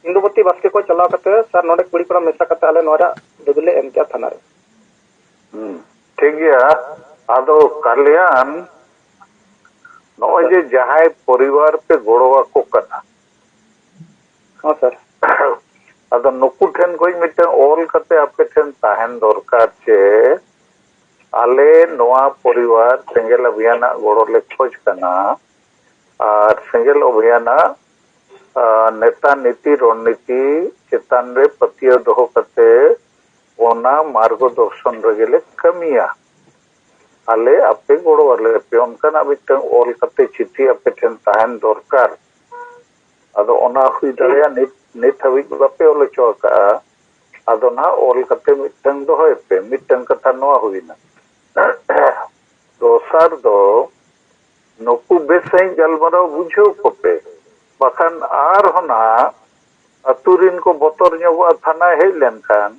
ᱤᱱᱫᱩᱵᱚᱛᱤ ᱵᱟᱥᱠᱮ ᱠᱚ ᱪᱟᱞᱟᱣ ᱠᱟᱛᱮ ᱥᱟᱨ ᱱᱚᱰᱮ ᱠᱩᱲᱤ ᱠᱚᱲᱟ ᱢᱮᱥᱟ ᱠᱟᱛᱮ ᱟᱞᱮ ᱱᱚᱣᱟ ᱨᱮᱭᱟᱜ ᱫᱟᱹᱵᱤ ᱞᱮ ᱮᱢ ᱠᱮᱜᱼᱟ ᱛᱷᱟᱱᱟ ᱨᱮ᱾ ᱦᱩᱸ, ᱴᱷᱤᱠ ᱜᱮᱭᱟ᱾ ᱟᱫᱚ ᱠᱟᱞᱭᱟᱱ, ᱱᱚᱜᱼᱚᱭ ᱡᱮ ᱡᱟᱦᱟᱸᱭ ᱯᱚᱨᱤᱵᱟᱨ ᱯᱮ ᱜᱚᱲᱚ ᱟᱠᱚ ᱠᱟᱱᱟ, ᱦᱚᱸ ᱥᱟᱨ᱾ ᱟᱫᱚ ᱱᱩᱠᱩ ᱴᱷᱮᱱ ᱠᱷᱚᱱ ᱢᱤᱫᱴᱟᱝ ᱚᱞ ᱠᱟᱛᱮ ᱟᱯᱮ ᱴᱷᱮᱱ ᱛᱟᱦᱮᱱ ᱫᱚᱨᱠᱟᱨ ᱡᱮ ᱟᱞᱮ ᱱᱚᱣᱟ ᱯᱚᱨᱤᱵᱟᱨ ᱥᱮᱸᱜᱮᱞ ᱚᱵᱷᱤᱭᱟᱱᱟᱜ ᱜᱚᱲᱚ ᱞᱮ ᱠᱷᱚᱡᱽ ᱠᱟᱱᱟ, ᱟᱨ ᱥᱮᱸᱜᱮᱞ ᱚᱵᱷᱤᱭᱟᱱᱟᱜ ᱱᱮᱛᱟ ᱱᱤᱛᱤ ᱨᱚᱱᱱᱤᱛᱤ ᱪᱮᱛᱟᱱ ᱨᱮ ᱯᱟᱹᱛᱭᱟᱹᱣ ᱫᱚᱦᱚ ᱠᱟᱛᱮ ᱚᱱᱟ ᱢᱟᱨᱜᱚ ᱫᱚᱨᱥᱚᱱ ᱨᱮᱜᱮ ᱞᱮ ᱠᱟᱹᱢᱤᱭᱟ᱾ ᱟᱞᱮ ᱟᱯᱮ ᱜᱚᱲᱚ ᱟᱞᱮ ᱯᱮ, ᱚᱱᱠᱟᱱᱟᱜ ᱢᱤᱫᱴᱟᱝ ᱚᱞ ᱠᱟᱛᱮ ᱪᱤᱴᱷᱤ ᱟᱯᱮ ᱴᱷᱮᱱ ᱛᱟᱦᱮᱱ ᱫᱚᱨᱠᱟᱨ᱾ ᱟᱫᱚ ᱚᱱᱟ ᱦᱩᱭ ᱫᱟᱲᱮᱭᱟᱜᱼᱟ ᱱᱤᱛ, ᱱᱤᱛ ᱦᱟᱹᱵᱤᱡ ᱵᱟᱯᱮ ᱚᱞ ᱦᱚᱪᱚ ᱟᱠᱟᱫᱼᱟ᱾ ᱟᱫᱚ ᱱᱟᱦᱟᱜ ᱚᱞ ᱠᱟᱛᱮ ᱢᱤᱫᱴᱟᱝ ᱫᱚᱦᱚᱭ ᱯᱮ᱾ ᱢᱤᱫᱴᱟᱝ ᱠᱟᱛᱷᱟ ᱱᱚᱣᱟ ᱦᱩᱭᱱᱟ᱾ ᱫᱚᱥᱟᱨ ᱫᱚ ᱱᱩᱠᱩ ᱵᱮᱥ ᱥᱟᱺᱦᱤᱡ ᱜᱟᱞᱢᱟᱨᱟᱣ ᱵᱩᱡᱷᱟᱹᱣ ᱠᱚᱯᱮ, ᱵᱟᱠᱷᱟᱱ ᱟᱨᱦᱚᱸ ᱱᱟᱦᱟᱜ ᱟᱹᱛᱩ ᱨᱤᱱ ᱠᱚ ᱵᱚᱛᱚᱨ ᱧᱚᱜᱚᱜᱼᱟ, ᱛᱷᱟᱱᱟ ᱦᱮᱡ ᱞᱮᱱᱠᱷᱟᱱ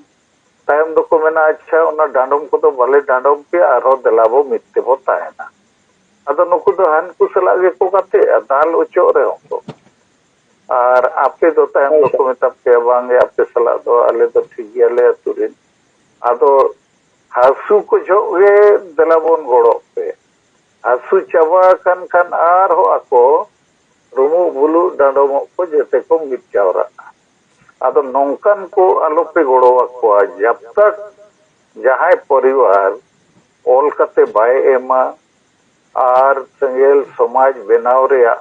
ᱛᱟᱭᱚᱢ ᱫᱚᱠᱚ ᱢᱮᱱᱟ, ᱟᱪᱪᱷᱟ, ᱚᱱᱟ ᱰᱟᱸᱰᱚᱢ ᱠᱚᱫᱚ ᱵᱟᱞᱮ ᱰᱟᱸᱰᱚᱢ ᱯᱮᱭᱟ, ᱟᱨᱦᱚᱸ ᱫᱮᱞᱟ ᱵᱚ ᱢᱤᱫ ᱛᱮᱵᱚ ᱛᱟᱦᱮᱱᱟ᱾ ᱟᱫᱚ ᱱᱩᱠᱩ ᱫᱚ ᱦᱟᱱᱠᱩ ᱥᱟᱞᱟᱜ ᱜᱮᱠᱚ ᱜᱟᱛᱮᱜᱼᱟ, ᱫᱟᱞ ᱚᱪᱚᱜ ᱨᱮᱦᱚᱸ ᱠᱚ᱾ ᱟᱨ ᱟᱯᱮ ᱫᱚ ᱛᱟᱭᱚᱢ ᱫᱚᱠᱚ ᱢᱮᱛᱟ ᱯᱮᱭᱟ, "ᱵᱟᱝ ᱜᱮ, ᱟᱯᱮ ᱥᱟᱞᱟᱜ ᱫᱚ ᱟᱞᱮ ᱫᱚ ᱴᱷᱤᱠ ᱜᱮᱭᱟᱞᱮ ᱟᱹᱛᱩ ᱨᱮᱱ᱾" ᱟᱫᱚ ᱦᱟᱹᱥᱩ ᱠᱚ ᱡᱚᱦᱚᱜ ᱜᱮ ᱫᱮᱞᱟ ᱵᱚᱱ ᱜᱚᱲᱚᱜ ᱯᱮ᱾ ᱦᱟᱹᱥᱩ ᱪᱟᱵᱟ ᱟᱠᱟᱱ ᱠᱷᱟᱱ ᱟᱨᱦᱚᱸ ᱟᱠᱚ ᱨᱩᱢᱩᱜ ᱵᱩᱞᱩᱜ ᱰᱟᱸᱰᱚᱢᱚᱜ ᱠᱚ ᱡᱮᱛᱮ ᱠᱚ ᱢᱤᱫ ᱡᱟᱣᱨᱟᱜᱼᱟ᱾ ᱟᱫᱚ ᱱᱚᱝᱠᱟᱱ ᱠᱚ ᱟᱞᱚᱯᱮ ᱜᱚᱲᱚ ᱟᱠᱚᱣᱟ᱾ ᱡᱟᱵ ᱛᱟᱠ ᱡᱟᱦᱟᱸᱭ ᱯᱚᱨᱤᱵᱟᱨ ᱚᱞ ᱠᱟᱛᱮ ᱵᱟᱭ ᱮᱢᱟ ᱟᱨ ᱥᱮᱸᱜᱮᱞ ᱥᱚᱢᱟᱡᱽ ᱵᱮᱱᱟᱣ ᱨᱮᱭᱟᱜ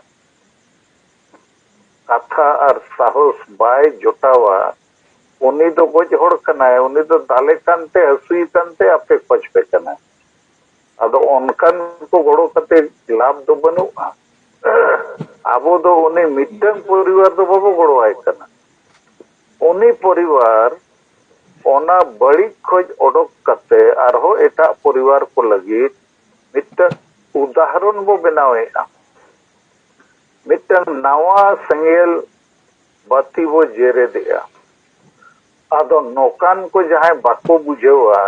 ᱠᱟᱛᱷᱟ ᱟᱨ ᱥᱟᱦᱚᱥ ᱵᱟᱭ ᱡᱚᱴᱟᱣᱟ, ᱩᱱᱤ ᱫᱚ ᱜᱚᱡ ᱦᱚᱲ ᱠᱟᱱᱟᱭ, ᱩᱱᱤ ᱫᱚ ᱫᱟᱞᱮ ᱠᱟᱱᱛᱮ, ᱦᱟᱹᱥᱩᱭᱮ ᱠᱟᱱᱛᱮ ᱟᱯᱮ ᱠᱷᱚᱡ ᱯᱮ ᱠᱟᱱᱟ᱾ ᱟᱫᱚ ᱚᱱᱠᱟᱱ ᱠᱚ ᱜᱚᱲᱚ ᱠᱟᱛᱮ ᱞᱟᱵᱷ ᱫᱚ ᱵᱟᱹᱱᱩᱜᱼᱟ᱾ ᱟᱵᱚ ᱫᱚ ᱩᱱᱤ ᱢᱤᱫᱴᱟᱝ ᱯᱚᱨᱤᱵᱟᱨ ᱫᱚ ᱵᱟᱵᱚ ᱜᱚᱲᱚᱣᱟᱭ ᱠᱟᱱᱟ᱾ ᱩᱱᱤ ᱯᱚᱨᱤᱵᱟᱨ ᱚᱱᱟ ᱵᱟᱹᱲᱤᱡ ᱠᱷᱚᱡ ᱚᱰᱚᱠ ᱠᱟᱛᱮ ᱟᱨᱦᱚᱸ ᱮᱴᱟᱜ ᱯᱚᱨᱤᱵᱟᱨ ᱠᱚ ᱞᱟᱹᱜᱤᱫ ᱢᱤᱫᱴᱟᱝ ᱩᱫᱟᱦᱚᱨᱚᱱ ᱵᱚ ᱵᱮᱱᱟᱣᱮᱫᱼᱟ, ᱢᱤᱫᱴᱟᱝ ᱱᱟᱣᱟ ᱥᱮᱸᱜᱮᱞ ᱵᱟᱹᱛᱤ ᱵᱚ ᱡᱮᱨᱮᱫᱮᱜᱼᱟ᱾ ᱟᱫᱚ ᱱᱚᱝᱠᱟᱱ ᱠᱚ ᱡᱟᱦᱟᱸᱭ ᱵᱟᱠᱚ ᱵᱩᱡᱷᱟᱹᱣᱟ,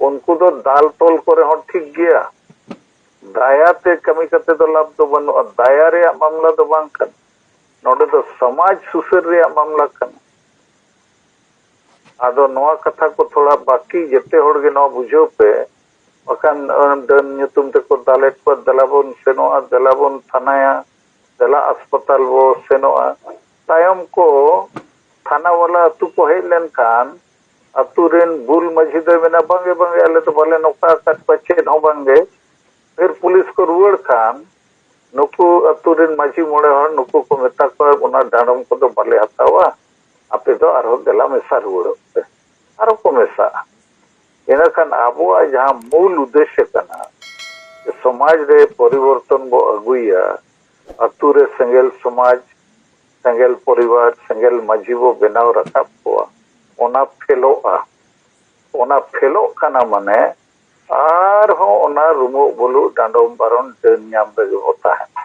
ᱩᱱᱠᱩ ᱫᱚ ᱫᱟᱞ ᱛᱚᱞ ᱠᱚᱨᱮ ᱦᱚᱸ ᱴᱷᱤᱠ ᱜᱮᱭᱟ᱾ ᱫᱟᱭᱟ ᱛᱮ ᱠᱟᱹᱢᱤ ᱠᱟᱛᱮ ᱫᱚ ᱞᱟᱵᱷ ᱫᱚ ᱵᱟᱹᱱᱩᱜᱼᱟ᱾ ᱫᱟᱭᱟ ᱨᱮᱭᱟᱜ ᱢᱟᱢᱞᱟ ᱫᱚ ᱵᱟᱝ ᱠᱟᱱᱟ, ᱱᱚᱰᱮ ᱫᱚ ᱥᱚᱢᱟᱡᱽ ᱥᱩᱥᱟᱹᱨ ᱨᱮᱭᱟᱜ ᱢᱟᱢᱞᱟ ᱠᱟᱱᱟ᱾ ᱟᱫᱚ ᱱᱚᱣᱟ ᱠᱟᱛᱷᱟ ᱠᱚ ᱛᱷᱚᱲᱟ ᱵᱟᱹᱠᱤ ᱡᱮᱛᱮ ᱦᱚᱲ ᱜᱮ ᱱᱚᱣᱟ ᱵᱩᱡᱷᱟᱹᱣ ᱯᱮ, ᱵᱟᱠᱷᱟᱱ ᱰᱟᱹᱱ ᱧᱩᱛᱩᱢ ᱛᱮᱠᱚ ᱫᱟᱞᱮᱫ ᱠᱚᱣᱟ, ᱫᱮᱞᱟ ᱵᱚᱱ ᱥᱮᱱᱚᱜᱼᱟ, ᱫᱮᱞᱟ ᱵᱚᱱ ᱛᱷᱟᱱᱟᱭᱟ, ᱫᱮᱞᱟ ᱦᱟᱥᱯᱟᱛᱟᱞ ᱵᱚ ᱥᱮᱱᱚᱜᱼᱟ᱾ ᱛᱟᱭᱚᱢ ᱠᱚ ᱛᱷᱟᱱᱟ ᱵᱟᱞᱟ ᱟᱹᱛᱩ ᱠᱚ ᱦᱮᱡ ᱞᱮᱱᱠᱷᱟᱱ ᱟᱹᱛᱩ ᱨᱮᱱ ᱵᱩᱞ ᱢᱟᱹᱡᱷᱤ ᱫᱚᱭ ᱢᱮᱱᱟ, "ᱵᱟᱝᱜᱮ, ᱵᱟᱝᱜᱮ, ᱟᱞᱮ ᱫᱚ ᱵᱟᱞᱮ ᱱᱚᱝᱠᱟ ᱟᱠᱟᱫ ᱠᱚᱣᱟ, ᱪᱮᱫ ᱦᱚᱸ ᱵᱟᱝᱜᱮ᱾" ᱯᱷᱤᱨ ᱯᱩᱞᱤᱥ ᱠᱚ ᱨᱩᱣᱟᱹᱲ ᱠᱷᱟᱱ ᱱᱩᱠᱩ ᱟᱹᱛᱩ ᱨᱮᱱ ᱢᱟᱹᱡᱷᱤ ᱢᱚᱬᱮ ᱦᱚᱲ ᱱᱩᱠᱩ ᱠᱚ ᱢᱮᱛᱟ ᱠᱚᱣᱟ, "ᱚᱱᱟ ᱰᱟᱸᱰᱚᱢ ᱠᱚᱫᱚ ᱵᱟᱞᱮ ᱦᱟᱛᱟᱣᱟ, ᱟᱯᱮ ᱫᱚ ᱟᱨᱦᱚᱸ ᱫᱮᱞᱟ ᱢᱮᱥᱟ ᱨᱩᱣᱟᱹᱲᱚᱜ ᱯᱮ᱾" ᱟᱨᱦᱚᱸ ᱠᱚ ᱢᱮᱥᱟᱜᱼᱟ᱾ ᱤᱱᱟᱹᱠᱷᱟᱱ ᱟᱵᱚᱣᱟᱜ ᱡᱟᱦᱟᱸ ᱢᱩᱞ ᱩᱫᱽᱫᱮᱥᱥᱚ ᱠᱟᱱᱟ, ᱡᱮ ᱥᱚᱢᱟᱡᱽ ᱨᱮ ᱯᱚᱨᱤᱵᱚᱨᱛᱚᱱ ᱵᱚ ᱟᱹᱜᱩᱭᱟ, ᱟᱹᱛᱩ ᱨᱮ ᱥᱮᱸᱜᱮᱞ ᱥᱚᱢᱟᱡᱽ, ᱥᱮᱸᱜᱮᱞ ᱯᱚᱨᱤᱵᱟᱨ, ᱥᱮᱸᱜᱮᱞ ᱢᱟᱹᱡᱷᱤ ᱵᱚ ᱵᱮᱱᱟᱣ ᱨᱟᱠᱟᱵ ᱠᱚᱣᱟ, ᱚᱱᱟ ᱯᱷᱮᱞᱚᱜᱼᱟ᱾ ᱚᱱᱟ ᱯᱷᱮᱞᱚᱜ ᱠᱟᱱᱟ ᱢᱟᱱᱮ ᱟᱨᱦᱚᱸ ᱚᱱᱟ ᱨᱩᱢᱩᱜ ᱵᱩᱞᱩᱜ ᱰᱟᱸᱰᱚᱢ ᱵᱟᱨᱚᱱ ᱰᱟᱹᱱ ᱧᱟᱢ ᱨᱮᱜᱮ ᱵᱚ ᱛᱟᱦᱮᱱᱟ᱾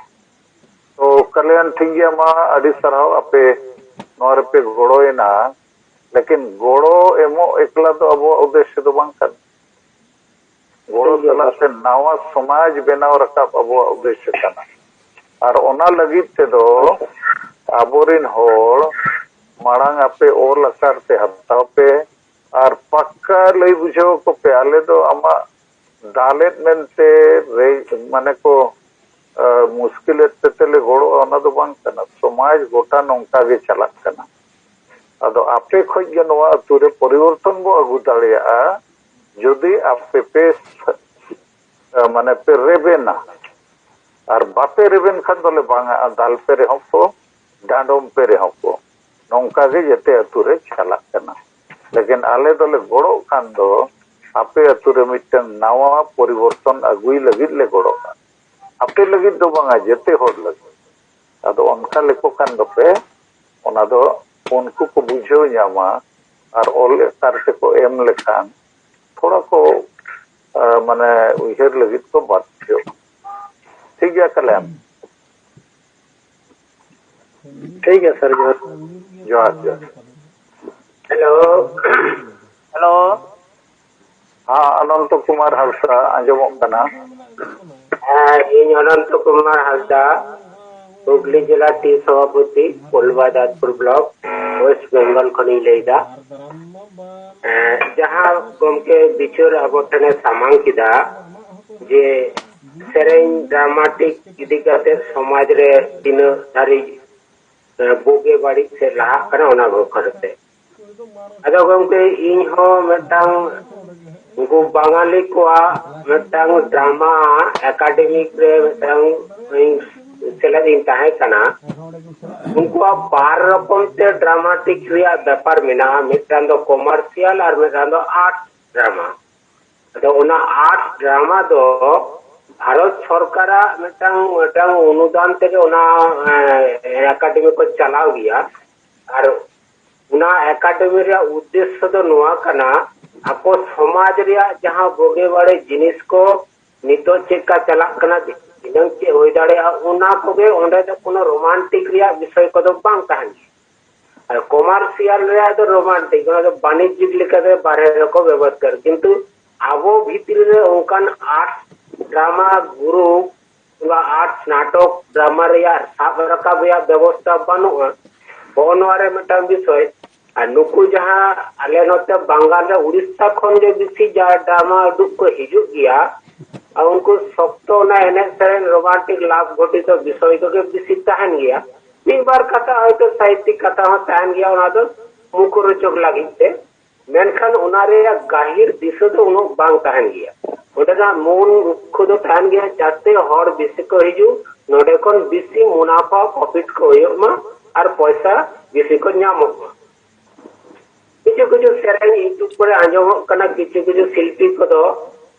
ᱛᱚ ᱠᱟᱞᱭᱟᱱ, ᱴᱷᱤᱠ ᱜᱮᱭᱟ, ᱢᱟ ᱟᱹᱰᱤ ᱥᱟᱨᱦᱟᱣ, ᱟᱯᱮ ᱱᱚᱣᱟ ᱨᱮᱯᱮ ᱜᱚᱲᱚᱭᱮᱱᱟ, ᱞᱮᱠᱤᱱ ᱜᱚᱲᱚ ᱮᱢᱚᱜ ᱮᱠᱞᱟ ᱫᱚ ᱟᱵᱚᱣᱟᱜ ᱩᱫᱽᱫᱮᱥᱥᱚ ᱫᱚ ᱵᱟᱝ ᱠᱟᱱᱟ᱾ ᱜᱚᱲᱚ ᱛᱟᱞᱟᱛᱮ ᱱᱟᱣᱟ ᱥᱚᱢᱟᱡᱽ ᱵᱮᱱᱟᱣ ᱨᱟᱠᱟᱵ ᱟᱵᱚᱣᱟᱜ ᱩᱫᱽᱫᱮᱥᱥᱚ ᱠᱟᱱᱟ᱾ ᱟᱨ ᱚᱱᱟ ᱞᱟᱹᱜᱤᱫ ᱛᱮᱫᱚ ᱟᱵᱚᱨᱤᱱ ᱦᱚᱲ ᱢᱟᱲᱟᱝ ᱟᱯᱮ ᱚᱞ ᱟᱠᱟᱨ ᱛᱮ ᱦᱟᱛᱟᱣ ᱯᱮ ᱟᱨ ᱯᱟᱠᱠᱟ ᱞᱟᱹᱭ ᱵᱩᱡᱷᱟᱹᱣ ᱟᱠᱚ ᱯᱮ, ᱟᱞᱮ ᱫᱚ ᱟᱢᱟᱜ ᱫᱟᱞᱮᱫ ᱢᱮᱱᱛᱮ ᱨᱮ ᱢᱟᱱᱮ ᱠᱚ ᱟ, ᱢᱩᱥᱠᱤᱞᱮᱫ ᱯᱮᱛᱮ ᱞᱮ ᱜᱚᱲᱚᱜᱼᱟ, ᱚᱱᱟ ᱫᱚ ᱵᱟᱝ ᱠᱟᱱᱟ᱾ ᱥᱚᱢᱟᱡᱽ ᱜᱚᱴᱟ ᱱᱚᱝᱠᱟ ᱜᱮ ᱪᱟᱞᱟᱜ ᱠᱟᱱᱟ᱾ ᱟᱫᱚ ᱟᱯᱮ ᱠᱷᱚᱡ ᱜᱮ ᱱᱚᱣᱟ ᱟᱹᱛᱩ ᱨᱮ ᱯᱚᱨᱤᱵᱚᱨᱛᱚᱱ ᱵᱚ ᱟᱹᱜᱩ ᱫᱟᱲᱮᱭᱟᱜᱼᱟ, ᱡᱩᱫᱤ ᱟᱯᱮ ᱯᱮ ᱥ-, ᱟ, ᱢᱟᱱᱮ ᱯᱮ ᱨᱮᱵᱮᱱᱟ᱾ ᱟᱨ ᱵᱟᱯᱮ ᱨᱮᱵᱮᱱ ᱠᱷᱟᱱ ᱫᱚᱞᱮ ᱵᱟᱝᱟ, ᱫᱟᱞ ᱯᱮ ᱨᱮᱦᱚᱸ ᱠᱚ, ᱰᱟᱸᱰᱚᱢ ᱯᱮ ᱨᱮᱦᱚᱸ ᱠᱚ, ᱱᱚᱝᱠᱟ ᱜᱮ ᱡᱮᱛᱮ ᱟᱹᱛᱩ ᱨᱮ ᱪᱟᱞᱟᱜ ᱠᱟᱱᱟ᱾ ᱞᱮᱠᱤᱱ ᱟᱞᱮ ᱫᱚᱞᱮ ᱜᱚᱲᱚᱜ ᱠᱷᱟᱱ ᱫᱚ ᱟᱯᱮ ᱟᱹᱛᱩ ᱨᱮ ᱢᱤᱫᱴᱟᱝ ᱱᱟᱣᱟ ᱯᱚᱨᱤᱵᱚᱨᱛᱚᱱ ᱟᱹᱜᱩᱭ ᱞᱟᱹᱜᱤᱫ ᱞᱮ ᱜᱚᱲᱚᱜᱼᱟ᱾ ᱟᱯᱮ ᱞᱟᱹᱜᱤᱫ ᱫᱚ ᱵᱟᱝᱟ, ᱡᱮᱛᱮ ᱦᱚᱲ ᱞᱟᱹᱜᱤᱫ᱾ ᱟᱫᱚ ᱚᱱᱠᱟ ᱞᱮᱠᱚ ᱠᱷᱟᱱ ᱫᱚᱯᱮ, ᱚᱱᱟ ᱫᱚ ᱩᱱᱠᱩ ᱠᱚ ᱵᱩᱡᱷᱟᱹᱣ ᱧᱟᱢᱟ ᱟᱨ ᱚᱞ ᱟᱠᱟᱨ ᱛᱮᱠᱚ ᱮᱢ ᱞᱮᱠᱷᱟᱱ ᱛᱷᱚᱲᱟ ᱠᱚ, ᱟ, ᱢᱟᱱᱮ ᱩᱭᱦᱟᱹᱨ ᱞᱟᱹᱜᱤᱫ ᱠᱚ ᱵᱟᱫᱽᱫᱷᱚᱜᱼᱟ᱾ ᱴᱷᱤᱠ ᱜᱮᱭᱟ ᱠᱟᱞᱭᱟᱱ? ᱴᱷᱤᱠ ᱜᱮᱭᱟ ᱥᱟᱨ, ᱡᱚᱦᱟᱨ᱾ ᱡᱚᱦᱟᱨ, ᱡᱚᱦᱟᱨ᱾ ᱦᱮᱞᱳ᱾ ᱦᱮᱞᱳ᱾ ᱦᱮᱸ, ᱚᱱᱚᱱᱛᱚ ᱠᱩᱢᱟᱨ ᱦᱟᱸᱥᱫᱟ ᱟᱸᱡᱚᱢᱚᱜ ᱠᱟᱱᱟ᱾ ᱦᱮᱸ, ᱤᱧ ᱚᱱᱚᱱᱛᱚ ᱠᱩᱢᱟᱨ ᱦᱟᱸᱥᱫᱟ, ᱦᱩᱜᱽᱞᱤ ᱡᱮᱞᱟ ᱴᱤ ᱥᱚᱵᱷᱟᱯᱚᱛᱤ, ᱠᱳᱞᱵᱟᱫᱟᱨᱯᱩᱨ ᱵᱞᱚᱠ, ᱳᱭᱮᱥᱴ ᱵᱮᱝᱜᱚᱞ ᱠᱷᱚᱱᱤᱧ ᱞᱟᱹᱭᱫᱟ᱾ ᱦᱮᱸ, ᱡᱟᱦᱟᱸ ᱜᱚᱢᱠᱮ ᱵᱤᱪᱟᱹᱨ ᱟᱵᱚ ᱴᱷᱮᱱᱮ ᱥᱟᱢᱟᱝ ᱠᱮᱫᱟ, ᱡᱮ ᱥᱮᱨᱮᱧ ᱰᱨᱟᱢᱟᱴᱤᱠ ᱤᱫᱤ ᱠᱟᱛᱮ ᱥᱚᱢᱟᱡᱽ ᱨᱮ ᱛᱤᱱᱟᱹᱜ ᱫᱷᱟᱹᱨᱤᱡ, ᱮ, ᱵᱩᱜᱤ ᱵᱟᱹᱲᱤᱡ ᱥᱮᱫ ᱞᱟᱦᱟᱜ ᱠᱟᱱᱟ, ᱚᱱᱟ ᱵᱟᱠᱷᱨᱟ ᱛᱮ᱾ ᱟᱫᱚ ᱜᱚᱢᱠᱮ, ᱤᱧ ᱦᱚᱸ ᱢᱤᱫᱴᱟᱝ ᱩᱱᱠᱩ ᱵᱟঙᱟᱞᱤ ᱠᱚᱣᱟᱜ ᱢᱤᱫᱴᱟᱝ ᱰᱨᱟᱢᱟ ᱮᱠᱟᱰᱮᱢᱤᱠ ᱨᱮ ᱢᱤᱫᱴᱟᱝ ᱤᱧ ᱥᱮᱞᱮᱫ ᱤᱧ ᱛᱟᱦᱮᱸ ᱠᱟᱱᱟ᱾ ᱩᱱᱠᱩᱣᱟᱜ ᱵᱟᱨ ᱨᱚᱠᱚᱢ ᱛᱮ ᱰᱨᱟᱢᱟᱴᱤᱠ ᱨᱮᱭᱟᱜ ᱵᱮᱯᱟᱨ ᱢᱮᱱᱟᱜᱼᱟ, ᱢᱤᱫᱴᱟᱝ ᱫᱚ ᱠᱚᱢᱟᱨᱥᱤᱭᱟᱞ ᱟᱨ ᱢᱤᱫᱴᱟᱝ ᱫᱚ ᱟᱨᱴ ᱰᱨᱟᱢᱟ᱾ ᱟᱫᱚ ᱚᱱᱟ ᱟᱨᱴ ᱰᱨᱟᱢᱟ ᱫᱚ ᱵᱷᱟᱨᱚᱛ ᱥᱚᱨᱠᱟᱨᱟᱜ ᱢᱤᱫᱴᱟᱝ, ᱢᱤᱫᱴᱟᱝ ᱚᱱᱩᱫᱟᱱ ᱛᱮᱜᱮ ᱚᱱᱟ, ᱮ, ᱮᱠᱟᱰᱮᱢᱤ ᱠᱚ ᱪᱟᱞᱟᱣ ᱜᱮᱭᱟ᱾ ᱟᱨ ᱚᱱᱟ ᱮᱠᱟᱰᱮᱢᱤ ᱨᱮᱭᱟᱜ ᱩᱫᱽᱫᱮᱥᱥᱚ ᱫᱚ ᱱᱚᱣᱟ ᱠᱟᱱᱟ, ᱟᱠᱚ ᱥᱚᱢᱟᱡᱽ ᱨᱮᱭᱟᱜ ᱡᱟᱦᱟᱸ ᱵᱩᱜᱤ ᱵᱟᱹᱲᱤᱡ ᱡᱤᱱᱤᱥ ᱠᱚ, ᱱᱤᱛᱚᱜ ᱪᱮᱫ ᱞᱮᱠᱟ ᱪᱟᱞᱟᱜ ᱠᱟᱱᱟ, ᱫᱷᱤᱱᱟᱹᱝ ᱪᱮᱫ ᱦᱩᱭ ᱫᱟᱲᱮᱭᱟᱜᱼᱟ, ᱚᱱᱟ ᱠᱚᱜᱮ᱾ ᱚᱸᱰᱮ ᱫᱚ ᱠᱳᱱᱳ ᱨᱳᱢᱟᱱᱴᱤᱠ ᱨᱮᱭᱟᱜ ᱵᱤᱥᱚᱭ ᱠᱚᱫᱚ ᱵᱟᱝ ᱛᱟᱦᱮᱱ ᱜᱮᱭᱟ᱾ ᱟᱨ ᱠᱚᱢᱟᱨᱥᱤᱭᱟᱞ ᱨᱮᱭᱟᱜ ᱫᱚ ᱨᱳᱢᱟᱱᱴᱤᱠ, ᱚᱱᱟ ᱫᱚ ᱵᱟᱱᱤᱡᱽᱭᱤᱠ ᱞᱮᱠᱟᱛᱮ ᱵᱟᱨᱦᱮ ᱨᱮᱠᱚ ᱵᱮᱵᱚᱦᱟᱨ ᱠᱟᱱᱟ, ᱠᱤᱱᱛᱩ ᱟᱵᱚ ᱵᱷᱤᱛᱨᱤ ᱨᱮ ᱚᱱᱠᱟᱱ ᱟᱨᱴ ᱰᱨᱟᱢᱟ ᱜᱩᱨᱩ ᱠᱤᱝᱵᱟ ᱟᱨᱴ ᱱᱟᱴᱚᱠ ᱰᱨᱟᱢᱟ ᱨᱮᱭᱟᱜ ᱥᱟᱵ ᱨᱟᱠᱟᱵ ᱨᱮᱭᱟᱜ ᱵᱮᱵᱚᱥᱛᱷᱟ ᱵᱟᱹᱱᱩᱜᱼᱟ᱾ ᱦᱚᱸᱜᱼᱚ ᱱᱚᱣᱟ ᱨᱮ ᱢᱤᱫᱴᱟᱝ ᱵᱤᱥᱚᱭ, ᱟᱨ ᱱᱩᱠᱩ ᱡᱟᱦᱟᱸ ᱟᱞᱮ ᱱᱚᱛᱮ ᱵᱟᱝᱜᱟᱞ ᱨᱮ ᱩᱲᱤᱥᱥᱟ ᱠᱷᱚᱱ ᱜᱮ ᱵᱮᱥᱤ ᱡᱟ ᱰᱨᱟᱢᱟ ᱩᱫᱩᱜ ᱠᱚ ᱦᱤᱡᱩᱜ ᱜᱮᱭᱟ, ᱟᱨ ᱩᱱᱠᱩ ᱥᱚᱠᱛᱚ ᱚᱱᱟ ᱮᱱᱮᱡ ᱥᱮᱨᱮᱧ ᱨᱳᱢᱟᱱᱴᱤᱠ ᱞᱟᱵᱷ ᱜᱷᱚᱴᱤᱛ ᱵᱤᱥᱚᱭ ᱠᱚᱜᱮ ᱵᱮᱥᱤ ᱛᱟᱦᱮᱱ ᱜᱮᱭᱟ᱾ ᱢᱤᱫ ᱵᱟᱨ ᱠᱟᱛᱷᱟ ᱦᱚᱭᱛᱳ ᱥᱟᱦᱤᱛᱤᱠ ᱠᱟᱛᱷᱟ ᱦᱚᱸ ᱛᱟᱦᱮᱱ ᱜᱮᱭᱟ, ᱚᱱᱟ ᱫᱚ ᱢᱩᱠᱷᱚᱨᱳᱪᱚᱠ ᱞᱟᱹᱜᱤᱫ ᱛᱮ᱾ ᱢᱮᱱᱠᱷᱟᱱ ᱚᱱᱟ ᱨᱮᱭᱟᱜ ᱜᱟᱹᱦᱤᱨ ᱫᱤᱥᱟᱹ ᱫᱚ ᱩᱱᱟᱹᱜ ᱵᱟᱝ ᱛᱟᱦᱮᱱ ᱜᱮᱭᱟ᱾ ᱚᱸᱰᱮᱱᱟᱜ ᱢᱩᱞ ᱞᱚᱠᱠᱷᱚ ᱫᱚ ᱛᱟᱦᱮᱱ ᱜᱮᱭᱟ ᱡᱟᱛᱮ ᱦᱚᱲ ᱵᱮᱥᱤ ᱠᱚ ᱦᱤᱡᱩᱜ, ᱱᱚᱰᱮ ᱠᱷᱚᱱ ᱵᱮᱥᱤ ᱢᱩᱱᱟᱯᱷᱟ, ᱯᱨᱚᱯᱷᱤᱴ ᱠᱚ ᱦᱩᱭᱩᱜ ᱢᱟ ᱟᱨ ᱯᱚᱭᱥᱟ ᱵᱮᱥᱤ ᱠᱚ ᱧᱟᱢᱚᱜ ᱢᱟ᱾ ᱠᱤᱪᱷᱩ ᱠᱤᱪᱷᱩ ᱥᱮᱨᱮᱧ YouTube ᱠᱚᱨᱮ ᱟᱸᱡᱚᱢᱚᱜ ᱠᱟᱱᱟ, ᱠᱤᱪᱷᱩ ᱠᱤᱪᱷᱩ ᱥᱤᱞᱯᱤ ᱠᱚᱫᱚ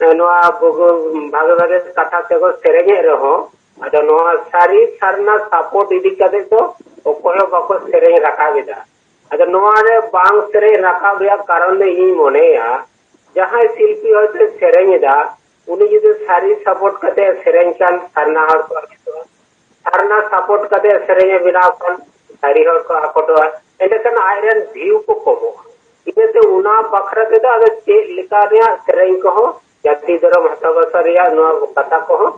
ᱱᱚᱣᱟ ᱵᱷᱟᱜᱮ ᱵᱷᱟᱜᱮ ᱠᱟᱛᱷᱟ ᱛᱮᱠᱚ ᱥᱮᱨᱮᱧᱮᱫ ᱨᱮᱦᱚᱸ, ᱟᱫᱚ ᱱᱚᱣᱟ ᱥᱟᱹᱨᱤ ᱥᱟᱨᱱᱟ ᱥᱟᱯᱳᱨᱴ ᱤᱫᱤ ᱠᱟᱛᱮ ᱫᱚ ᱚᱠᱚᱭ ᱦᱚᱸ ᱵᱟᱠᱚ ᱥᱮᱨᱮᱧ ᱨᱟᱠᱟᱵ ᱮᱫᱟ᱾ ᱟᱫᱚ ᱱᱚᱣᱟ ᱨᱮ ᱵᱟᱝ ᱥᱮᱨᱮᱧ ᱨᱟᱠᱟᱵ ᱨᱮᱭᱟᱜ ᱠᱟᱨᱚᱱ ᱫᱚ ᱤᱧᱤᱧ ᱢᱚᱱᱮᱭᱟ, ᱡᱟᱦᱟᱸᱭ ᱥᱤᱞᱯᱤ ᱦᱚᱭᱛᱳ ᱥᱮᱨᱮᱧ ᱮᱫᱟ, ᱩᱱᱤ ᱡᱩᱫᱤ ᱥᱟᱹᱨᱤ ᱥᱟᱯᱳᱨᱴ ᱠᱟᱛᱮ ᱥᱮᱨᱮᱧ ᱠᱷᱟᱱ ᱥᱟᱨᱱᱟ ᱦᱚᱲ ᱠᱚ ᱟᱹᱰᱤ ᱥᱟᱨᱱᱟ ᱥᱟᱯᱳᱨᱴ ᱠᱟᱛᱮ ᱥᱮᱨᱮᱧ ᱮ ᱵᱮᱱᱟᱣ ᱠᱷᱟᱱ ᱥᱟᱹᱨᱤ ᱦᱚᱲ ᱠᱚ ᱟᱠᱚᱴᱚᱜᱼᱟ᱾ ᱮᱸᱰᱮᱠᱷᱟᱱ ᱟᱡᱨᱮᱱ ᱵᱷᱤᱭᱩ ᱠᱚ ᱠᱚᱢᱚᱜᱼᱟ᱾ ᱤᱱᱟᱹᱛᱮ ᱚᱱᱟ ᱵᱟᱠᱷᱨᱟ ᱛᱮᱫᱚ ᱟᱫᱚ ᱪᱮᱫ ᱞᱮᱠᱟ ᱨᱮᱭᱟᱜ ᱥᱮᱨᱮᱧ ᱠᱚᱦᱚᱸ, ᱡᱟᱹᱛᱤ ᱫᱷᱚᱨᱚᱢ ᱦᱟᱥᱟ ᱵᱷᱟᱥᱟ ᱨᱮᱭᱟᱜ ᱱᱚᱣᱟ ᱠᱟᱛᱷᱟ ᱠᱚᱦᱚᱸ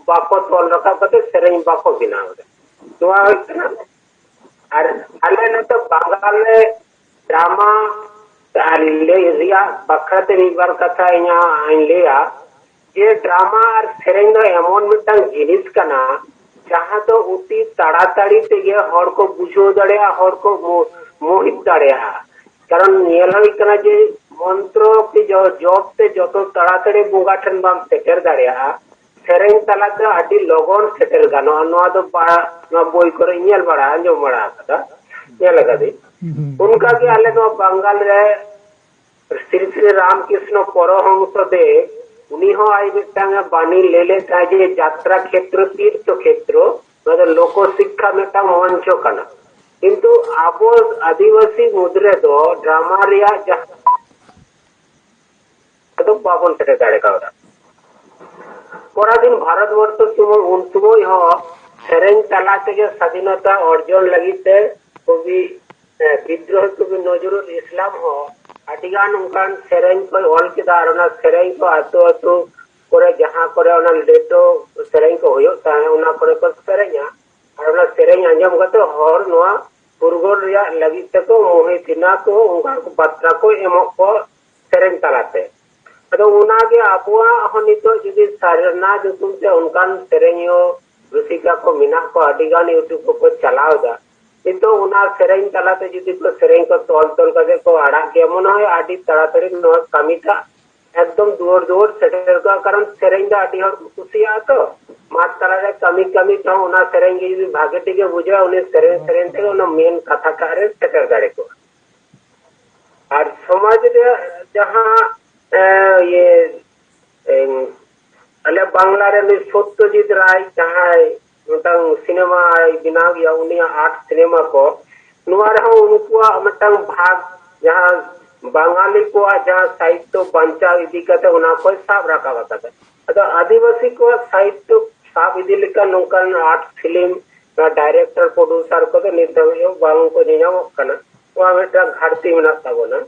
ᱵᱟᱠᱚ ᱛᱚᱞ ᱨᱟᱠᱟᱵ ᱠᱟᱛᱮ ᱥᱮᱨᱮᱧ ᱵᱟᱠᱚ ᱵᱮᱱᱟᱣ ᱮᱫᱟ᱾ ᱱᱚᱣᱟ ᱦᱩᱭᱩᱜ ᱠᱟᱱᱟ᱾ ᱟᱨ ᱟᱞᱮ ᱱᱚᱛᱮ ᱵᱟᱝᱜᱟᱞ ᱨᱮ ᱰᱨᱟᱢᱟ ᱟᱨ ᱞᱟᱹᱭ ᱨᱮᱭᱟᱜ ᱵᱟᱠᱷᱨᱟ ᱛᱮ ᱢᱤᱫ ᱵᱟᱨ ᱠᱟᱛᱷᱟ ᱤᱧᱟᱹᱜ ᱤᱧ ᱞᱟᱹᱭᱟ, ᱡᱮ ᱰᱨᱟᱢᱟ ᱟᱨ ᱥᱮᱨᱮᱧ ᱫᱚ ᱮᱢᱚᱱ ᱢᱤᱫᱴᱟᱝ ᱡᱤᱱᱤᱥ ᱠᱟᱱᱟ, ᱡᱟᱦᱟᱸ ᱫᱚ ᱚᱛᱤ ᱛᱟᱲᱟᱛᱟᱲᱤ ᱛᱮᱜᱮ ᱦᱚᱲ ᱠᱚ ᱵᱩᱡᱷᱟᱹᱣ ᱫᱟᱲᱮᱭᱟᱜᱼᱟ, ᱦᱚᱲ ᱠᱚ ᱢᱳ-, ᱢᱳᱦᱤᱛ ᱫᱟᱲᱮᱭᱟᱜᱼᱟ᱾ ᱠᱟᱨᱚᱱ ᱧᱮᱞ ᱦᱩᱭ ᱠᱟᱱᱟ ᱡᱮ ᱢᱚᱱᱛᱨᱚ ᱠᱤ ᱡᱚ-, ᱡᱚᱯ ᱛᱮ ᱡᱚᱛᱚ ᱛᱟᱲᱟᱛᱟᱲᱤ ᱵᱚᱸᱜᱟ ᱴᱷᱮᱱ ᱵᱟᱢ ᱥᱮᱴᱮᱨ ᱫᱟᱲᱮᱭᱟᱜᱼᱟ, ᱥᱮᱨᱮᱧ ᱛᱟᱞᱟᱛᱮ ᱟᱹᱰᱤ ᱞᱚᱜᱚᱱ ᱥᱮᱴᱮᱨ ᱜᱟᱱᱚᱜᱼᱟ᱾ ᱱᱚᱣᱟ ᱫᱚ ᱵᱟ-, ᱱᱚᱣᱟ ᱵᱳᱭ ᱠᱚᱨᱮ ᱧᱮᱞ ᱵᱟᱲᱟ, ᱟᱸᱡᱚᱢ ᱵᱟᱲᱟ ᱟᱠᱟᱫᱟ, ᱧᱮᱞ ᱟᱠᱟᱫᱟᱹᱧ᱾ ᱦᱩᱸ, ᱦᱩᱸ᱾ ᱚᱱᱠᱟᱜᱮ ᱟᱞᱮ ᱱᱚᱣᱟ ᱵᱟᱝᱜᱟᱞ ᱨᱮ ᱥᱨᱤ ᱥᱨᱤ ᱨᱟᱢᱠᱨᱤᱥᱱᱚ ᱯᱚᱨᱚᱦᱚᱝᱥᱚ ᱫᱮᱵ, ᱩᱱᱤ ᱦᱚᱸ ᱟᱡ ᱢᱤᱫᱴᱟᱝ ᱮ ᱵᱟᱹᱱᱤ ᱞᱟᱹᱭ ᱞᱮᱫ ᱛᱟᱦᱮᱸ ᱡᱮ ᱡᱟᱛᱨᱟ ᱠᱷᱮᱛᱨᱚ ᱛᱤᱨᱛᱷᱚ ᱠᱷᱮᱛᱨᱚ, ᱱᱚᱣᱟ ᱫᱚ ᱞᱳᱠᱚ ᱥᱤᱠᱠᱷᱟ ᱢᱤᱫᱴᱟᱝ ᱢᱚᱧᱪᱚ ᱠᱟᱱᱟ᱾ ᱠᱤᱱᱛᱩ ᱟᱵᱚ ᱟᱹᱫᱤᱵᱟᱹᱥᱤ ᱢᱩᱫᱽ ᱨᱮᱫᱚ ᱰᱨᱟᱢᱟ ᱨᱮᱭᱟᱜ ᱡᱟᱦᱟᱸ ᱫᱚ ᱵᱟᱵᱚᱱ ᱥᱮᱴᱮᱨ ᱫᱟᱲᱮ ᱠᱟᱣᱫᱟ᱾ ᱯᱚᱨᱟᱫᱷᱤᱱ ᱵᱷᱟᱨᱚᱛ ᱵᱚᱨᱥᱚ ᱥᱚᱢᱚᱭ, ᱩᱱ ᱥᱚᱢᱚᱭ ᱦᱚᱸ ᱥᱮᱨᱮᱧ ᱛᱟᱞᱟ ᱛᱮᱜᱮ ᱥᱟᱫᱷᱤᱱᱚᱛᱟ ᱚᱨᱡᱚᱱ ᱞᱟᱹᱜᱤᱫ ᱛᱮ ᱠᱚᱵᱤ, ᱮ, ᱵᱤᱫᱽᱨᱳᱦᱤ ᱠᱚᱵᱤ ᱱᱚᱡᱨᱩᱞ ᱤᱥᱞᱟᱢ ᱦᱚᱸ ᱟᱹᱰᱤ ᱜᱟᱱ ᱚᱱᱠᱟᱱ ᱥᱮᱨᱮᱧ ᱠᱚᱭ ᱚᱞ ᱠᱮᱫᱟ, ᱟᱨ ᱚᱱᱟ ᱥᱮᱨᱮᱧ ᱠᱚ ᱟᱹᱛᱩ ᱟᱹᱛᱩ ᱠᱚᱨᱮ ᱡᱟᱦᱟᱸ ᱠᱚᱨᱮ ᱚᱱᱟ ᱞᱮᱴᱚ ᱥᱮᱨᱮᱧ ᱠᱚ ᱦᱩᱭᱩᱜ ᱛᱟᱦᱮᱸᱫ, ᱚᱱᱟ ᱠᱚᱨᱮ ᱠᱚ ᱥᱮᱨᱮᱧᱟ᱾ ᱟᱨ ᱚᱱᱟ ᱥᱮᱨᱮᱧ ᱟᱸᱡᱚᱢ ᱠᱟᱛᱮ ᱦᱚᱲ ᱱᱚᱣᱟ ᱯᱷᱩᱨᱜᱟᱹᱞ ᱨᱮᱭᱟᱜ ᱞᱟᱹᱜᱤᱫ ᱛᱮᱠᱚ ᱢᱩᱦᱤᱛ ᱮᱱᱟ ᱠᱚ, ᱚᱱᱠᱟ ᱠᱚ ᱵᱟᱨᱛᱟ ᱠᱚ ᱮᱢᱚᱜ ᱠᱚ ᱥᱮᱨᱮᱧ ᱛᱟᱞᱟᱛᱮ᱾ ᱟᱫᱚ ᱚᱱᱟᱜᱮ ᱟᱵᱚᱣᱟᱜ ᱦᱚᱸ ᱱᱤᱛᱚᱜ ᱡᱩᱫᱤ ᱥᱟᱨᱱᱟ ᱧᱩᱛᱩᱢ ᱛᱮ ᱚᱱᱠᱟᱱ ᱥᱮᱨᱮᱧᱤᱭᱟᱹ ᱨᱩᱥᱤᱠᱟ ᱠᱚ ᱢᱮᱱᱟᱜ ᱠᱚᱣᱟ, ᱟᱹᱰᱤ ᱜᱟᱱ YouTube ᱠᱚᱠᱚ ᱪᱟᱞᱟᱣ ᱮᱫᱟ᱾ ᱱᱤᱛᱚᱜ ᱚᱱᱟ ᱥᱮᱨᱮᱧ ᱛᱟᱞᱟᱛᱮ ᱡᱩᱫᱤ ᱠᱚ ᱥᱮᱨᱮᱧ ᱠᱚ ᱛᱚᱞ ᱛᱚᱞ ᱠᱟᱛᱮ ᱠᱚ ᱟᱲᱟᱜ ᱜᱮᱭᱟ, ᱢᱚᱱᱮ ᱦᱚᱭ ᱟᱹᱰᱤ ᱛᱟᱲᱟᱛᱟᱲᱤ ᱱᱚᱣᱟ ᱠᱟᱹᱢᱤᱴᱟᱜ ᱮᱠᱫᱚᱢ ᱫᱩᱣᱟᱹᱨ ᱫᱩᱣᱟᱹᱨ ᱥᱮᱴᱮᱨ ᱠᱚᱜᱼᱟ᱾ ᱠᱟᱨᱚᱱ ᱥᱮᱨᱮᱧ ᱫᱚ ᱟᱹᱰᱤ ᱦᱚᱲ ᱠᱚ ᱠᱩᱥᱤᱭᱟᱜᱼᱟ ᱛᱚ, ᱢᱟᱴᱷ ᱛᱟᱞᱟᱨᱮ ᱠᱟᱹᱢᱤ ᱠᱟᱹᱢᱤ ᱛᱮᱦᱚᱸ ᱚᱱᱟ ᱥᱮᱨᱮᱧ ᱜᱮ ᱡᱩᱫᱤ ᱵᱷᱟᱜᱮ ᱴᱷᱤᱠᱮ ᱵᱩᱡᱷᱟᱹᱣᱟ, ᱩᱱᱤ ᱥᱮᱨᱮᱧ ᱥᱮᱨᱮᱧ ᱛᱮᱜᱮ ᱚᱱᱟ ᱢᱮᱱ ᱠᱟᱛᱷᱟ ᱴᱟᱜ ᱨᱮ ᱥᱮᱴᱮᱨ ᱫᱟᱲᱮ ᱠᱚᱜᱼᱟ᱾ ᱟᱨ ᱥᱚᱢᱟᱡᱽ ᱨᱮᱭᱟᱜ ᱡᱟᱦᱟᱸ, ᱮ, ᱤᱭᱟᱹ, ᱮ, ᱟᱞᱮ ᱵᱟᱝᱞᱟ ᱨᱮ ᱱᱩᱭ ᱥᱚᱛᱭᱚᱡᱤᱛ ᱨᱟᱭ ᱡᱟᱦᱟᱸᱭ ᱢᱤᱫᱴᱟᱝ ᱥᱤᱱᱮᱢᱟᱭ ᱵᱮᱱᱟᱣ ᱜᱮᱭᱟ, ᱩᱱᱤᱭᱟᱜ ᱟᱨᱴ ᱥᱤᱱᱮᱢᱟ ᱠᱚ, ᱱᱚᱣᱟ ᱨᱮᱦᱚᱸ ᱩᱱᱠᱩᱣᱟᱜ ᱢᱤᱫᱴᱟᱝ ᱵᱷᱟᱜᱽ, ᱡᱟᱦᱟᱸ ᱵᱟᱝᱟᱞᱤ ᱠᱚᱣᱟᱜ ᱡᱟᱦᱟᱸ ᱥᱟᱦᱤᱛᱛᱚ ᱵᱟᱧᱪᱟᱣ ᱤᱫᱤ ᱠᱟᱛᱮ ᱚᱱᱟ ᱠᱚᱭ ᱥᱟᱵ ᱨᱟᱠᱟᱵ ᱟᱠᱟᱫᱟ᱾ ᱟᱫᱚ ᱟᱹᱫᱤᱵᱟᱹᱥᱤ ᱠᱚᱣᱟᱜ ᱥᱟᱦᱤᱛᱛᱚ ᱥᱟᱵ ᱤᱫᱤ ᱞᱮᱠᱟᱱ ᱱᱚᱝᱠᱟᱱ ᱟᱨᱴ ᱯᱷᱤᱞᱢ, ᱱᱚᱣᱟ ᱰᱟᱭᱨᱮᱠᱴᱚᱨ, ᱯᱨᱚᱰᱭᱩᱥᱟᱨ ᱠᱚᱫᱚ ᱱᱤᱛ ᱫᱷᱟᱹᱵᱤᱡ ᱦᱚᱸ ᱵᱟᱝ ᱠᱚ ᱧᱮᱧᱟᱢᱚᱜ ᱠᱟᱱᱟ᱾ ᱱᱚᱣᱟ ᱢᱤᱫᱴᱟᱝ ᱜᱷᱟᱴᱛᱤ ᱢᱮᱱᱟᱜ ᱛᱟᱵᱚᱱᱟ᱾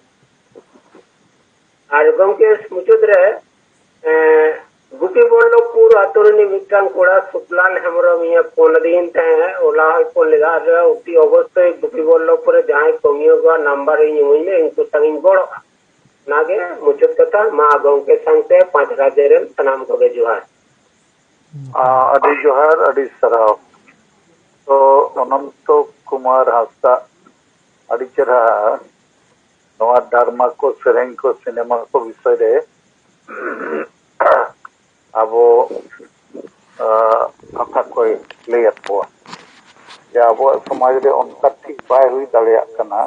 ᱟᱨ ᱜᱚᱢᱠᱮ, ᱢᱩᱪᱟᱹᱫ ᱨᱮ, ᱮᱸ, ᱜᱩᱯᱤ ᱵᱚᱞᱞᱚᱵᱷᱯᱩᱨ ᱟᱛᱳ ᱨᱤᱱᱤᱡ ᱢᱤᱫᱴᱟᱝ ᱠᱚᱲᱟ ᱥᱩᱠᱞᱟᱞ ᱦᱮᱢᱵᱨᱚᱢ ᱤᱧᱮ ᱯᱷᱳᱱ ᱟᱹᱫᱤᱧ ᱛᱟᱦᱮᱸᱫ, ᱦᱚᱞᱟ ᱦᱚᱸᱭ ᱯᱷᱳᱱ ᱞᱮᱫᱟ᱾ ᱟᱨ ᱚᱛᱤ ᱚᱵᱚᱥᱥᱳᱭ ᱜᱩᱯᱤ ᱵᱚᱞᱞᱚᱵᱷᱯᱩᱨ ᱨᱮ ᱡᱟᱦᱟᱸᱭ ᱠᱟᱹᱢᱤᱭᱟᱹ ᱠᱚᱣᱟᱜ ᱱᱟᱢᱵᱟᱨ ᱤᱧ ᱤᱢᱟᱹᱧ ᱢᱮ, ᱩᱱᱠᱩ ᱥᱟᱶ ᱤᱧ ᱜᱚᱲᱚᱜᱼᱟ᱾ ᱚᱱᱟᱜᱮ ᱢᱩᱪᱟᱹᱫ ᱠᱟᱛᱷᱟ᱾ ᱢᱟ ᱜᱚᱢᱠᱮ ᱥᱟᱶᱛᱮ ᱯᱟᱸᱪ ᱨᱟᱡᱽ ᱨᱮᱱ ᱥᱟᱱᱟᱢ ᱠᱚᱜᱮ ᱡᱚᱦᱟᱨ᱾ ᱟᱹᱰᱤ ᱡᱚᱦᱟᱨ, ᱟᱹᱰᱤ ᱥᱟᱨᱦᱟᱣ᱾ ᱛᱚ ᱚᱱᱚᱱᱛᱚ ᱠᱩᱢᱟᱨ ᱦᱟᱸᱥᱫᱟ ᱟᱹᱰᱤ ᱪᱮᱨᱦᱟ ᱱᱚᱣᱟ ᱰᱨᱟᱢᱟ ᱠᱚ, ᱥᱮᱨᱮᱧ ᱠᱚ, ᱥᱤᱱᱮᱢᱟ ᱠᱚ ᱵᱤᱥᱚᱭ ᱨᱮ ᱟᱵᱚ, ᱟᱸ, ᱠᱟᱛᱷᱟ ᱠᱚᱭ ᱞᱟᱹᱭᱟᱫ ᱠᱚᱣᱟ ᱡᱮ ᱟᱵᱚᱣᱟᱜ ᱥᱚᱢᱟᱡᱽ ᱨᱮ ᱚᱱᱠᱟ ᱴᱷᱤᱠ ᱵᱟᱭ ᱦᱩᱭ ᱫᱟᱲᱮᱭᱟᱜ ᱠᱟᱱᱟ᱾